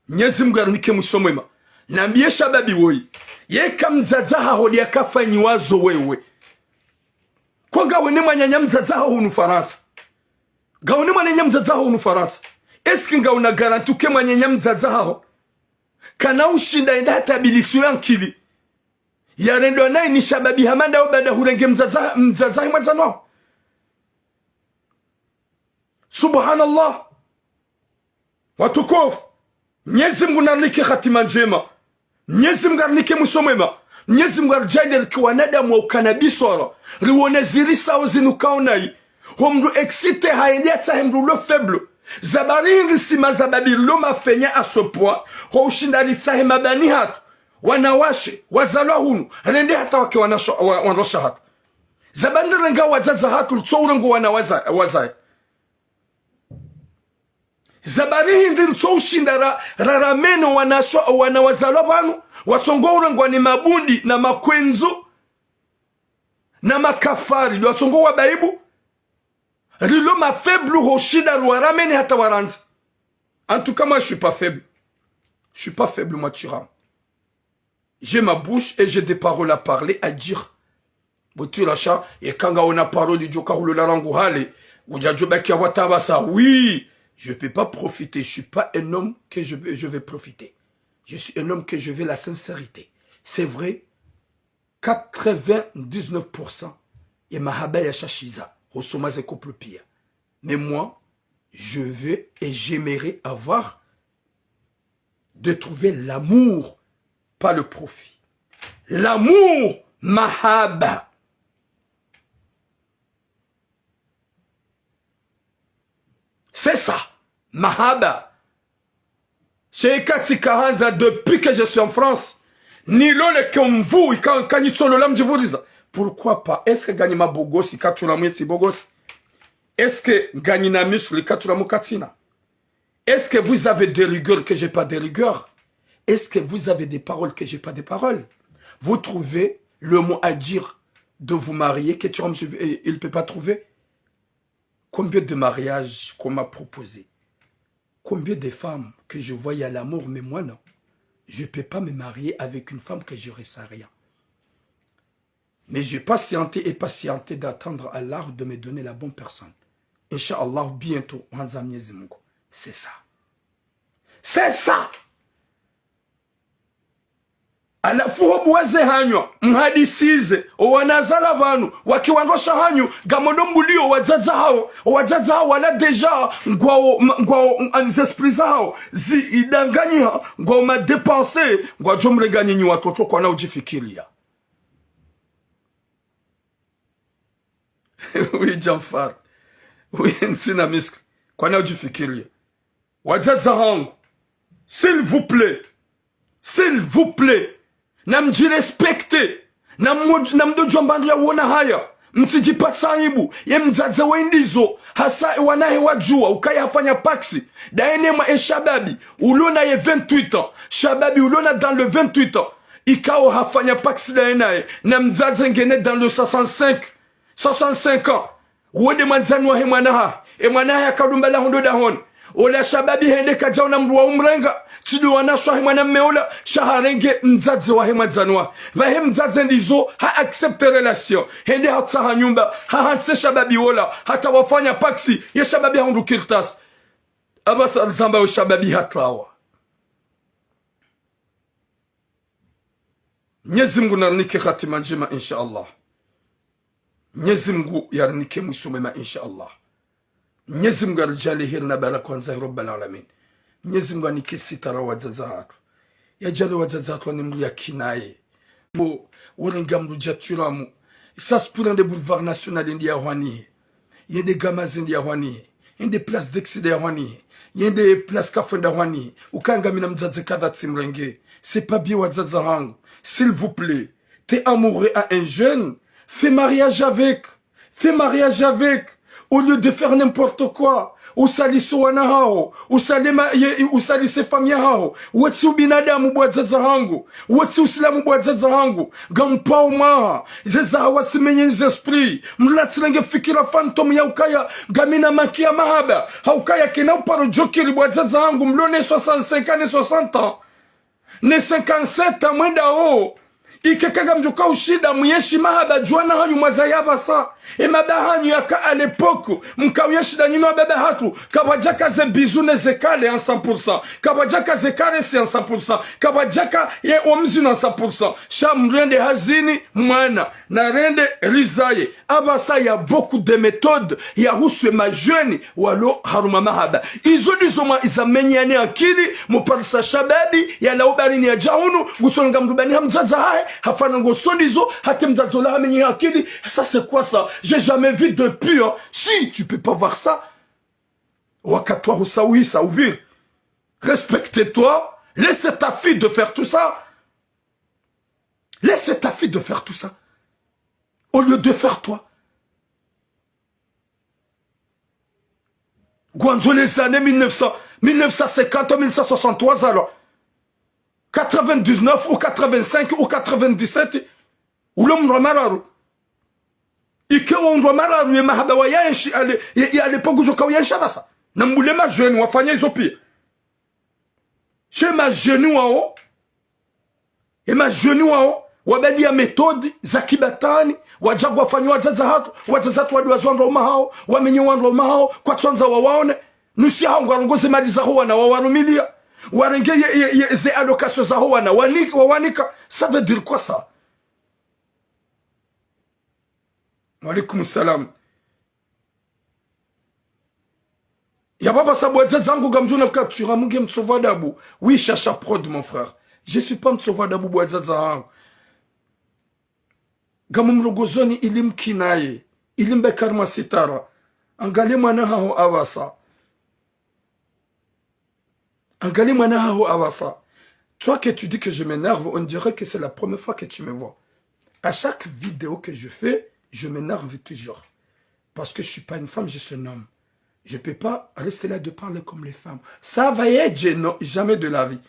Mnyezi Mungu yarinike mwiso mwema. Nambiye shababi woyi. Yeka mdzadze haho nde yakafanyiwa zo wewe. Ko ngawone mwananya mdzadze haho hunu Farantsa. Ngawone mwananya mdzadze haho hunu Farantsa. Est-ce que ngawuna garantie uke mwananya mdzadze haho kana ushinda yende hata bilisiyo ya nkili, yarendwa nayi ni shababi hama ndawe baada hurenge mdzadze, mdzadze hahe mwandzani waho? Subhanallah. Watukufu, Mnyezi Mungu narinike hatima ndjema. Mnyezi Mungu arinike mwiso mwema. Mnyezi Mungu aridjaanlie rike wanadamu wa ukana biswara. Riwone zirisao zinukao nayi. Ho mdru excité hayende yatsahe mdru lo faible. Zabari hindri si mazababi lo mafenya à ce point. Ho ushinda ritsahe mabani hatru. Wanawashe, wazalwa hunu. Rende hata wake wanasho, wa, wandrosha hatru. Zabari hindri renga wadzadze hatru, ritso urengo wana waza, wazaye. Zabari hindri ritso ushinda ra, ra, rameno wanasho, wana wazalwa pvanu, watsongo urengwa ni mabundi na makwendzo na makafiri, ndo watsongo wabaibu. Rilo ma faible ho ushinda ruwaramene hata warandzi. En tout cas, moi, je suis pas faible. Je suis pas faible, moi, tyran. J'ai ma bouche et j'ai des paroles à parler, à dire. Bo tyran sha, yeka ngawona parole idjoka hulola rangu hale, udjadjo baki ya watabasa. Oui, je peux pas profiter, je suis pas un homme que je, je vais profiter. Je suis un homme que je veux la sincérité. C'est vrai, quatre-vingt-dix-neuf pour cent ye mahaba yashashiza, hosoma ze couple pia. Mais moi, je veux et j'aimerais avoir de trouver l'amour, pas le profit. L'amour, mahaba. C'est ça, mahaba. Sheka tsikahandza depuis que je suis en France. Nilole ke mvu, ika, ika nitsolola mdjivuriza. Pourquoi pas? Est-ce que nganyi mabogosi, katsula mwetsi bogosi? Est-ce que nganyi na muscle, katsula mukatsina? Est-ce que vous avez des rigueurs que j'ai pas des rigueurs? Est-ce que vous avez des paroles que j'ai pas des paroles? Vous trouvez le mot à dire de vous marier que tu, il peut pas trouver? Combien de mariages qu'on m'a proposé? Combien de femmes que je vois, il y a l'amour, mais moi non. Je peux pas me marier avec une femme que je ressens rien. Mais j'ai patienté et patienté d'attendre Allah de me donner la bonne personne. Inch'Allah, bientôt, handza Mnyezi Mungu. C'est ça. C'est ça. Halafu ho bo wazee hanyu, mhadisize, o wana wazalwa pvanu, wake wandrosha hanyu, ngamwono mbuliyo wadzadze hawo, o wadzadze hawo wala déjà, ngwawo, ma, ngwawo, mm, ani ze esprit zahawo, zi idanganyiha, ngwawo ma dépensé, ngwadjo mrenga nyinyi watoto kwana udjifikiriya. Oui, Djanfar. Oui, ntsina miskli. Kwana udjifikiriya. Wadzadze hangu. S'il vous plaît. S'il vous plaît. Namdjirespecte. Namdjo, namdjo djwamba ndriyawona haya. Mtsidjipatse aibu. Ye mdzadze we ndizo. Hasa e wana he wadjuwa. Ukaya hafanya paksi. Daye ne mwa e shababi. Ulo naye vingt-huit ans. Shababi ulo na dans le vingt-huit ans. Ikao hafanya paksi daye naye. Na mdzadze ngene dans le soixante-cinq. Soixante-cinq ans. Wo nde mwandzani wahe mwana hahe. E mwana hahe yakalumba lahundru dahoni. Ola shababi hende kadjaona mndru wa umrenga. Tsi ndo wanaswahi mwanamme ola, sha harenge mdzadze wahe mwandzani wahe. Pvahe mdzadze ndizo, ha accepte relation. Hende hatsaha nyumba, hahantsi shababi ola, hata wafanya paksi, ye shababi hahundru kartasi. Apvasa rizamba yo shababi hatrawa. Mnyezi Mngu narinike hatima ndjema, insha Allah. Mnyezi Mngu yarinike mwiso mwema, insha Allah. Mnyezi Mngu yaridjaanliye heri na baraka wandza hi Rabbal Alamin. Mnyezi Mngu yanike sitara wadzadze hatru. Yadjaanliye wadzadze hatru wane mndru yakinaye. Bo, worenga mndru djaturamu. Isa sipura nde Boulevard National ndi yahwanihe. Yende Gamaze ndi yahwanihe. Yende Place d'Excellence yahwanihe. Yende Place Kafwenda hwanihe. Ukaya ngamina mdzadze kadha tsimrenge. C'est pas bien wadzadze hangu. S'il vous plaît. T'es amoureux à un jeune. Fais mariage avec. Fais mariage avec. Au lieu de faire n'importe quoi. Usalise wana haho. Usali ma-, ye-, usalise famiyi yahaho. Wotsi ubinadamu bo wadzadze hangu. Wotsi usilamu bo wadzadze hangu. Ngampvao mwaha. Ze zaha watsimenye ze esprit. Mndru natsirenge fikira fantôme ya ukaya ngamina manque ya mahaba. Ha ukaya kena uparo djokiri bo wadzadze hangu. Mlone soixante-cinq ans, ne soixante ans. Ne cinquante-sept ans mwendao. Ike kangamdjoka ushinda muyenshi mahaba djwana hanyu mwaza yapvasa. E mahaba hanyu yaka à l'époque, mka uyenshi nda nyinyi wababa hatru, kapvwadjaka ze bisous ne ze câlins en cent pour cent. Kapvwadjaka ze caresses en cent pour cent. Kapvwadjaka ye omzino en cent pour cent. Sha mndru yende hazini, mwana, narende, rizaye. Apvasa y a beaucoup de méthodes ya huswe majeunes walo harumwa mahaba. Izo ndizo mwa iza menyane akili, muparisa shababi, yalawe baharini yadje hunu, ngutsonga mndru bani ha mdzadze hahe, hafanya ngoso ndizo, hata mdzadze ola hamenye akili. Ça, c'est quoi ça? J'ai jamais vu de pire. Si tu peux pas voir ça, wakati waho sa uhisa upvire. Respecte-toi, laisse ta fille de faire tout ça. Laisse ta fille de faire tout ça. Au lieu de faire toi. Ngwandzo les années mille neuf cents, mille neuf cent cinquante, mille neuf cent soixante, wazalwa quatre-vingt-dix-neuf ou quatre-vingt-cinq ou quatre-vingt-dix-sept. Ulo mndru wa mararu. Ike wo mndru wa mararu ye mahaba wayenshi ale, ye, ye à l'époque udjoka uyenshi apvasa. Na mbule majeunes wafanya izo pia. She majeunes wao, e majeunes wao, wabaliya méthodes za kibatwani, wadja ngwafanya wadzadze hatru, wadzadze hatru wadi wazo wandru waume hawo, wamenye wandru waume hawo, kwatsandza wawaone, nusu yahawo ngwarongoze mali zaho wana wawarumiliya, warenge ye, ye, ye, ze allocations zaho wana, wani-, wawanika, ça veut dire quoi ça? Wa alaykum salam. Yapvo apvasa bo wadzadze hangu ngamdjuna kukatsura munge mtsovu wa adabu. Oui, Chacha Prod, mon frère. Je suis pas mtsovu wa adabu bo wadzadze hangu. Ngamumrongozoni ili mkinaye, ili mbaki harumwa sitara. Angaliya mwana haho apvasa. Angaliya mwana haho apvasa. Toi que tu dis que je m'énerve, on dirait que c'est la première fois que tu me vois. À chaque vidéo que je fais, je m'énerve toujours. Parce que je suis pas une femme, je suis un homme. Je peux pas rester là de parler comme les femmes. Ça va être, non, jamais de la vie.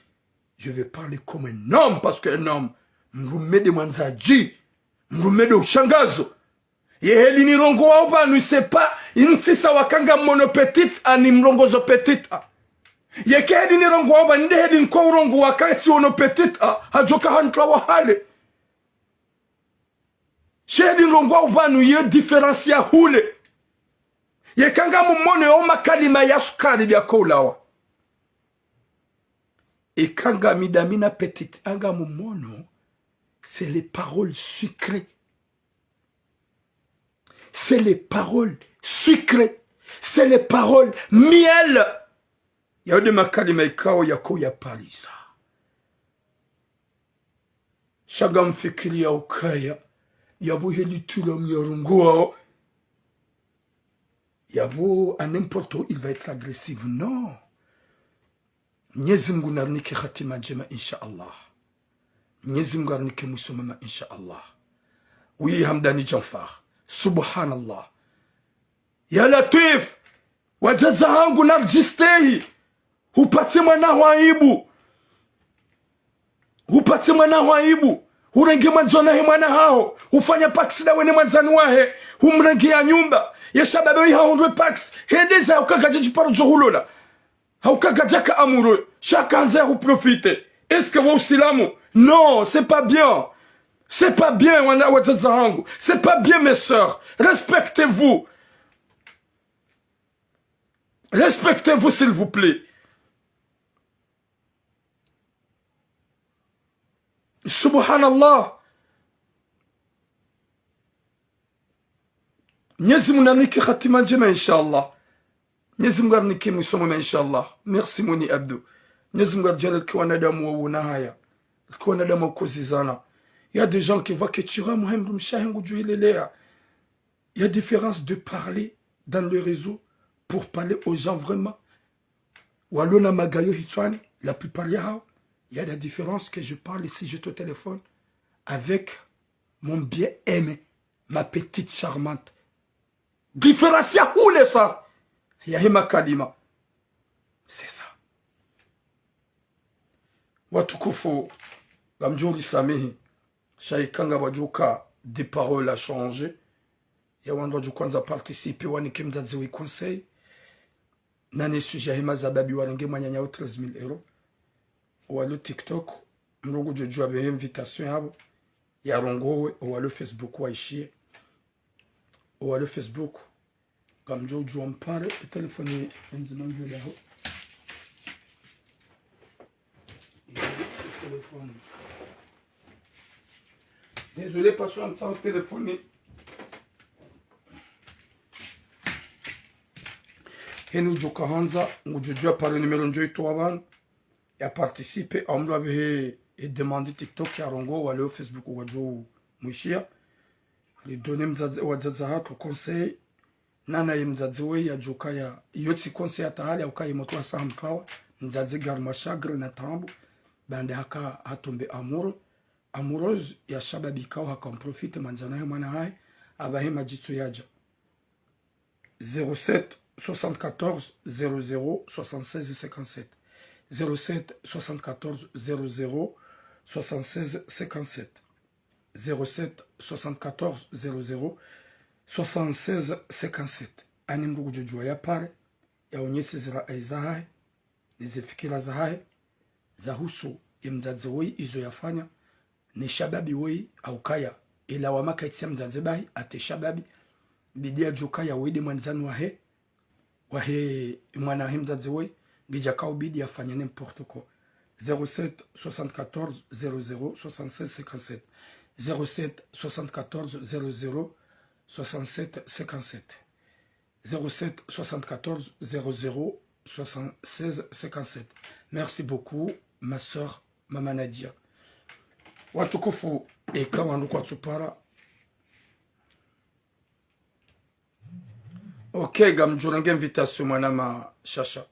Je vais parler comme un homme, parce qu'un homme, mndru mme nde mwandzadji, mndru mme nde ushangazo. Ye heli nirongowao pvanu, c'est pas, intsisa wakanga mmono petite, ani mrongozo petite. Yeke heli nirongowao pvanu, nde heli nko urongowa wakati wono petite, hadjoka hantrawa hale. She heli nirongowao pvanu, ye différence ya hule. Yeka ngamummono yo makalima ya sukari ya koulawa. Eka ngami nda mi na petite, ngamummono, c'est les paroles sucrées. C'est les paroles sucrées. C'est les paroles miel. Yayo nde makalima ikao yako yapvaliza. Sha ngamfikiriya ukaya, yapvo heli tula mnyarongoao. Yapvo à n'importe où, il va être agressif. Non. Mnyezi Mngu narinike hatima ndjema, insha Allah. Mnyezi Mngu arinike mwiso mwema, insha Allah. Oui, Hamdani Djanfar. Subhanallah. Ya Latwif, wadzadze hangu, naridjistehi. Hupvatse mwana ho aibu. Hupvatse mwana ho aibu. Urenge mwandzani wahe mwana haho, ufanya paksi dawe ne mwandzani wahe, humrenge ya nyumba, ye shababi oyi hahundre paksi, hende zahe hauka kadja djiparo djo hulola. Hauka kadjaka amoureux, sha handza ya huprofite. Est-ce que wa usilamu? Non, c'est pas bien. C'est pas bien, wana wadzadze hangu. C'est pas bien, mes sœurs. Respectez-vous. Respectez-vous, s'il vous plaît. Subhanallah. Mnyezi Mungu narinike hatima ndjema, inshallah. Mnyezi Mungu arinike mwiso mwema, inshallah. Merci, Moni Abdou. Mnyezi Mungu aridjaanlie rike wanadamu wa uona haya. Rike wanadamu wa ukozizana. Il y a des gens qui voient que tu es un mdru mshe ngudjo ilelea. Il y a différence de parler dans le réseau pour parler aux gens vraiment. Walona magayo hitswani, la plupart yahao, il y a la différence que je parle si j'étais au téléphone avec mon bien-aimé, ma petite charmante. Différence ya hule sa, yahe makalima. C'est ça. Watukufu, ngamdjo risamihi. Sha ika ngapvadjoka des paroles à changer. Ya wandru wadjo kwandza participer wanike mdzadze we conseil. Nane sujet yahe mashababi warenge mwananya wo treize mille euros. Owalo TikTok, mdru ngudjo djuwa pvehe invitation yapvo. Yarongowe, owalo Facebook waishiye. Owalo Facebook. Ngamdjo udjuwa mpare, e telefoni ndzima ngiyo daho. E telefoni. Désolé, parce que ngamtsaho telefoni. Heni udjoka handza, ngudjo udjuwa pare numéro ndjo itowa pvanu. Ya participer, au mdru apvehe e demande TikTok yarongowe, owalo Facebook wadjo mwishiya. Ridonne mdzadze, wadzadze hatru conseil. Nana ye mdzadze we yadjokaya, iyo tsi conseil hata hali, hauka ye motro wa saha mtrawa, mdzadze ngaharumwa shagre na taabu, baanda haka hatombe amoureux, amoureuse ya shababi ikao haka mprofite mwandzani wahe mwana hahe, apvahe madjitso yadja. Zéro sept soixante-quatorze zéro zéro soixante-seize cinquante-sept. Zéro sept soixante-quatorze zéro zéro soixante-seize cinquante-sept. Zéro sept soixante-quatorze zéro zéro soixante-seize cinquante-sept. Ani mdru ngudjo djuwa yapare, yaonyese ze rai zahahe, ne ze fikira zahahe, zahusu ye mdzadze woyi izo yafanya, ne shababi woyi, haukaya, ela wama kaitsi ya mdzadze bahi, hata e shababi, bidi yadjokaya woyi nde mwandzani wahe, wahe mwana wahe mdzadze woyi, ngidjakao bidi yafanya n'importe quoi. Zéro sept soixante-quatorze zéro zéro soixante-seize cinquante-sept. Zéro sept soixante-quatorze zéro zéro soixante-sept cinquante-sept. Zéro sept soixante-quatorze zéro zéro soixante-seize cinquante-sept. Merci beaucoup, ma sœur, Mama Nadia. Watukufu, eka wandru kwatsupara. Ok, ngamdjo renge invitation mwana ma Shasha.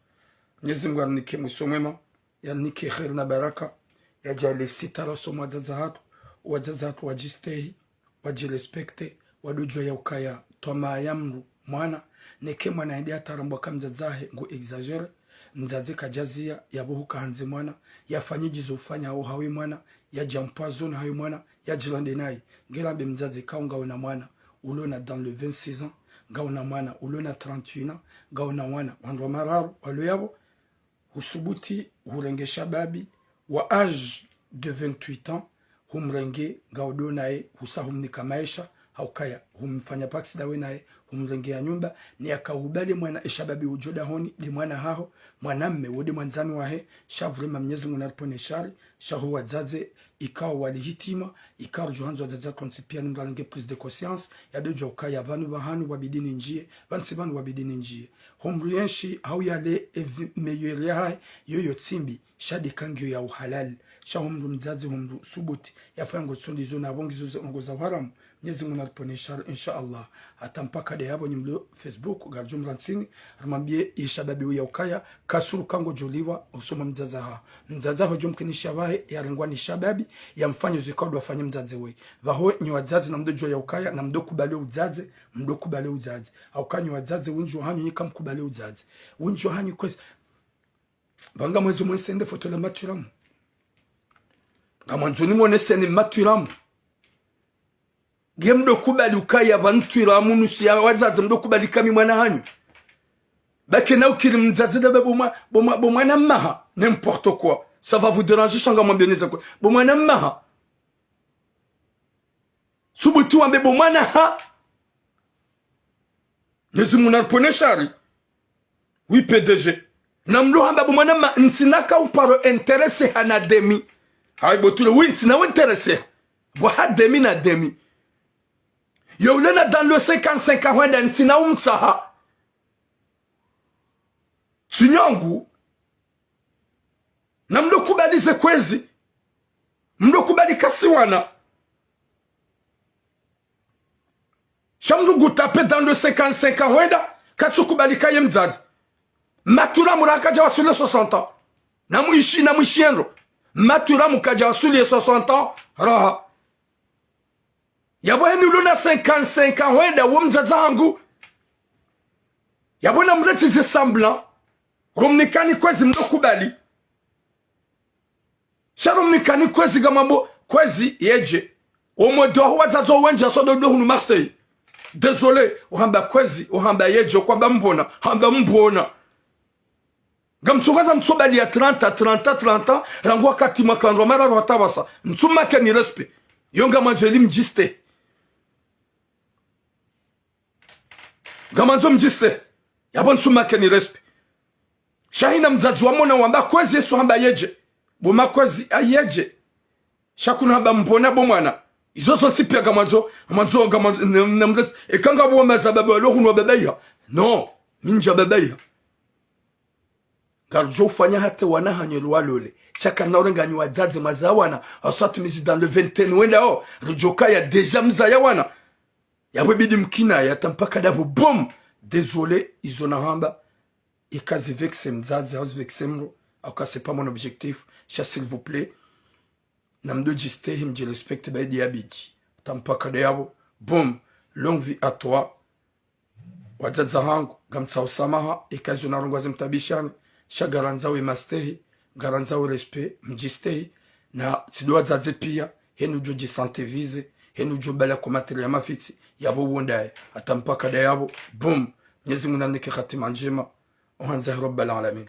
Mnyezi Mungu arinike mwiso mwema, yarinike kheri na baraka, yadjaanlie sitara somo wadzadze hatru, wadzadze hatru wadjistehi, wadjirespecte, wadodjuwa yaukaya twamaa ya mdru mwana, neke mwana hende hata harambwa ka mdzadze hahe ngu exagérer, mdzadze kadjaziya, yapvo huka handze mwana, yafanye djizo ufanya hawo hawe mwana, yadja mpoison hawe mwana, yadjirande naye. Ngelambe mdzadze kao ngawe na mwana, ulona dans les vingt-six ans, ngawe na mwana, ulona trente et un ans, ngawe na mwana, wandru wa mararu, walo yapvo, husubuti, hurenge shababi, wa âge de vingt-huit ans, humrenge, ngawe ndo naye, husa humnika maesha, haukaya, humfanya paksi dawe naye, humrenge ya nyumba, ne yaka ubali mwana e shababi udjo dahoni, nde mwana haho, mwanamme, wo nde mwandzani wahe, sha vraiment Mnyezi Mungu naripvonese shari, sha ho wadzadze, ikao wali hitima, ikao ridjo handzo wadzadze kontsi pia ni mdru arenge prise de conscience, yadodjuwa ukaya pvanu pvahanu pvwabidi nindjiye, pvantsi pvanu pvwabidi nindjiye. Ho mdru yenshi, hau yale evi meilleur yahahe, yoyo tsi mbi, sha nde ka ngiyo ya uhalali. Sha ho mdru mdzadze, ho mdru subuti, yafanya ngo tsundi zo na pvo ngizo ze ngo za uharamu, Mnyezi Mungu naripvonese shari, insha Allah. Hata mpaka nde yapvo nyi mlo Facebook, ngaridjo mrantsini, rimwambiye ye shababi uya ukaya, kasuru kangodjo liwa, usoma mdzadze haho. Mdzadze haho djo mkinisha pvahe, yarengwa ni shababi, yamfanye zo ikao ndo wafanye mdzadze woyi. Pvaho nyi wadzadze namdodjuwa yaukaya, namdokubali udzadze, mdokubali udzadze. Hauka nyi wadzadze, windji wahanyu nyi kamkubali udzadze. Windji wahanyu kwezi. Pvanga mwezo mwese nde foto la maturamu. Ngamwandzo nimwoneseni matwiramu. Nge mdo kubali ukaya pvanu twiramu nusu ya wadzadze mdo kubali kami mwana hanyu. Bake na ukiri mdzadze da bo mwa-, bo mwa-, bo mwana maha. N'importe quoi. Ça va vous déranger, sha ngamwambiyeni za kwezi. Bo mwana maha. Subutu wambe bo mwana ha. Mnyezi Mungu naripvonese shari. Oui, P D G. Na mlo hamba bo mwana ma, ntsina ka uparo intéressé ha na demi. Hayi bo tule, oui, ntsina u intéressé. Bo ha demi na demi. Yo ule na dans le cinquante-cinq hwenda ntsina umtsaha. Tsi nyangu. Na mdo kubali ze kwezi. Mdo kubali kasi wana. Sha mdo gutape dans le cinquante-cinq hwenda, katsu kubali kaye mdzadze. Matwiramu raha kadja wasuli soixante ans. Na mwishi, na mwishi yendo. Matwiramu kadja wasuli soixante ans, raha. Yapvo heni ulo na cinquante-cinq ans hwenda wo mdzadze hangu. Yapvo na mleti ze semblant. Rumnikani kwezi mdo kubali. Sha rumnikani kwezi ngamwambo kwezi yedje. Omwendo waho wadzadze wendji wasodo do hunu Marseille. Désolé, uhamba kwezi, uhamba yedje, kwamba mbona, hamba mbona. Ngamtsungaza mtsobali ya trente, trente, trente, rangu wakati mwaka ndro mara rwa tabasa. Mtsumakeni respect. Yo ngamwandzo eli mdjiste. Ngamwandzo mdjiste. Yapvo mtsumakeni respect. Sha hina mdzadze wa mwana wamba kwezi yetsu hamba yedje. Bo ma kwezi a yedje. Sha kuna hamba mbona bo mwana. Izo zontsi piya ngamwandzo, ngamwandzo, ngamwandzo, ne, ne mleti. Eka ngapvo wa maza baba walo hunu wa babaiha. Non, mi ndja babaiha. Ngarudjo ufanya hata wana hanyu lwalole. Sha kana urenganyi wadzadze mwaza wana. Aswati mizi dans le vingtaine wenda o. Rudjo kaya déjà mzaya wana. Yapvo ibidi mkinaye hata mpaka dapvo, boum. Désolé, izo nahamba. Ika zi vexé mdzadze, hau zi vexé mdru, hauka c'est pas mon objectif. Sha, s'il vous plaît, na mdo djistehi, mdji respecté, ba idi yabidi. Hata mpaka dayapvo, boum. Longue vie à toi. Wadzadze hangu, ngamtsaho samaha, ika izo narongoa zimtabishani, sha ngarandzao mastehi, ngarandzao respect, mdjistehi, na tsi ndo wadzadze piya, heni udjo dji sentir visé, heni udjo bala commentaire ya mafitsi, yapvo wondaye, hata mpaka dayapvo, boum, Mnyezi Mungu nanike khatima ndjema, ohandza Rabbal Alamin.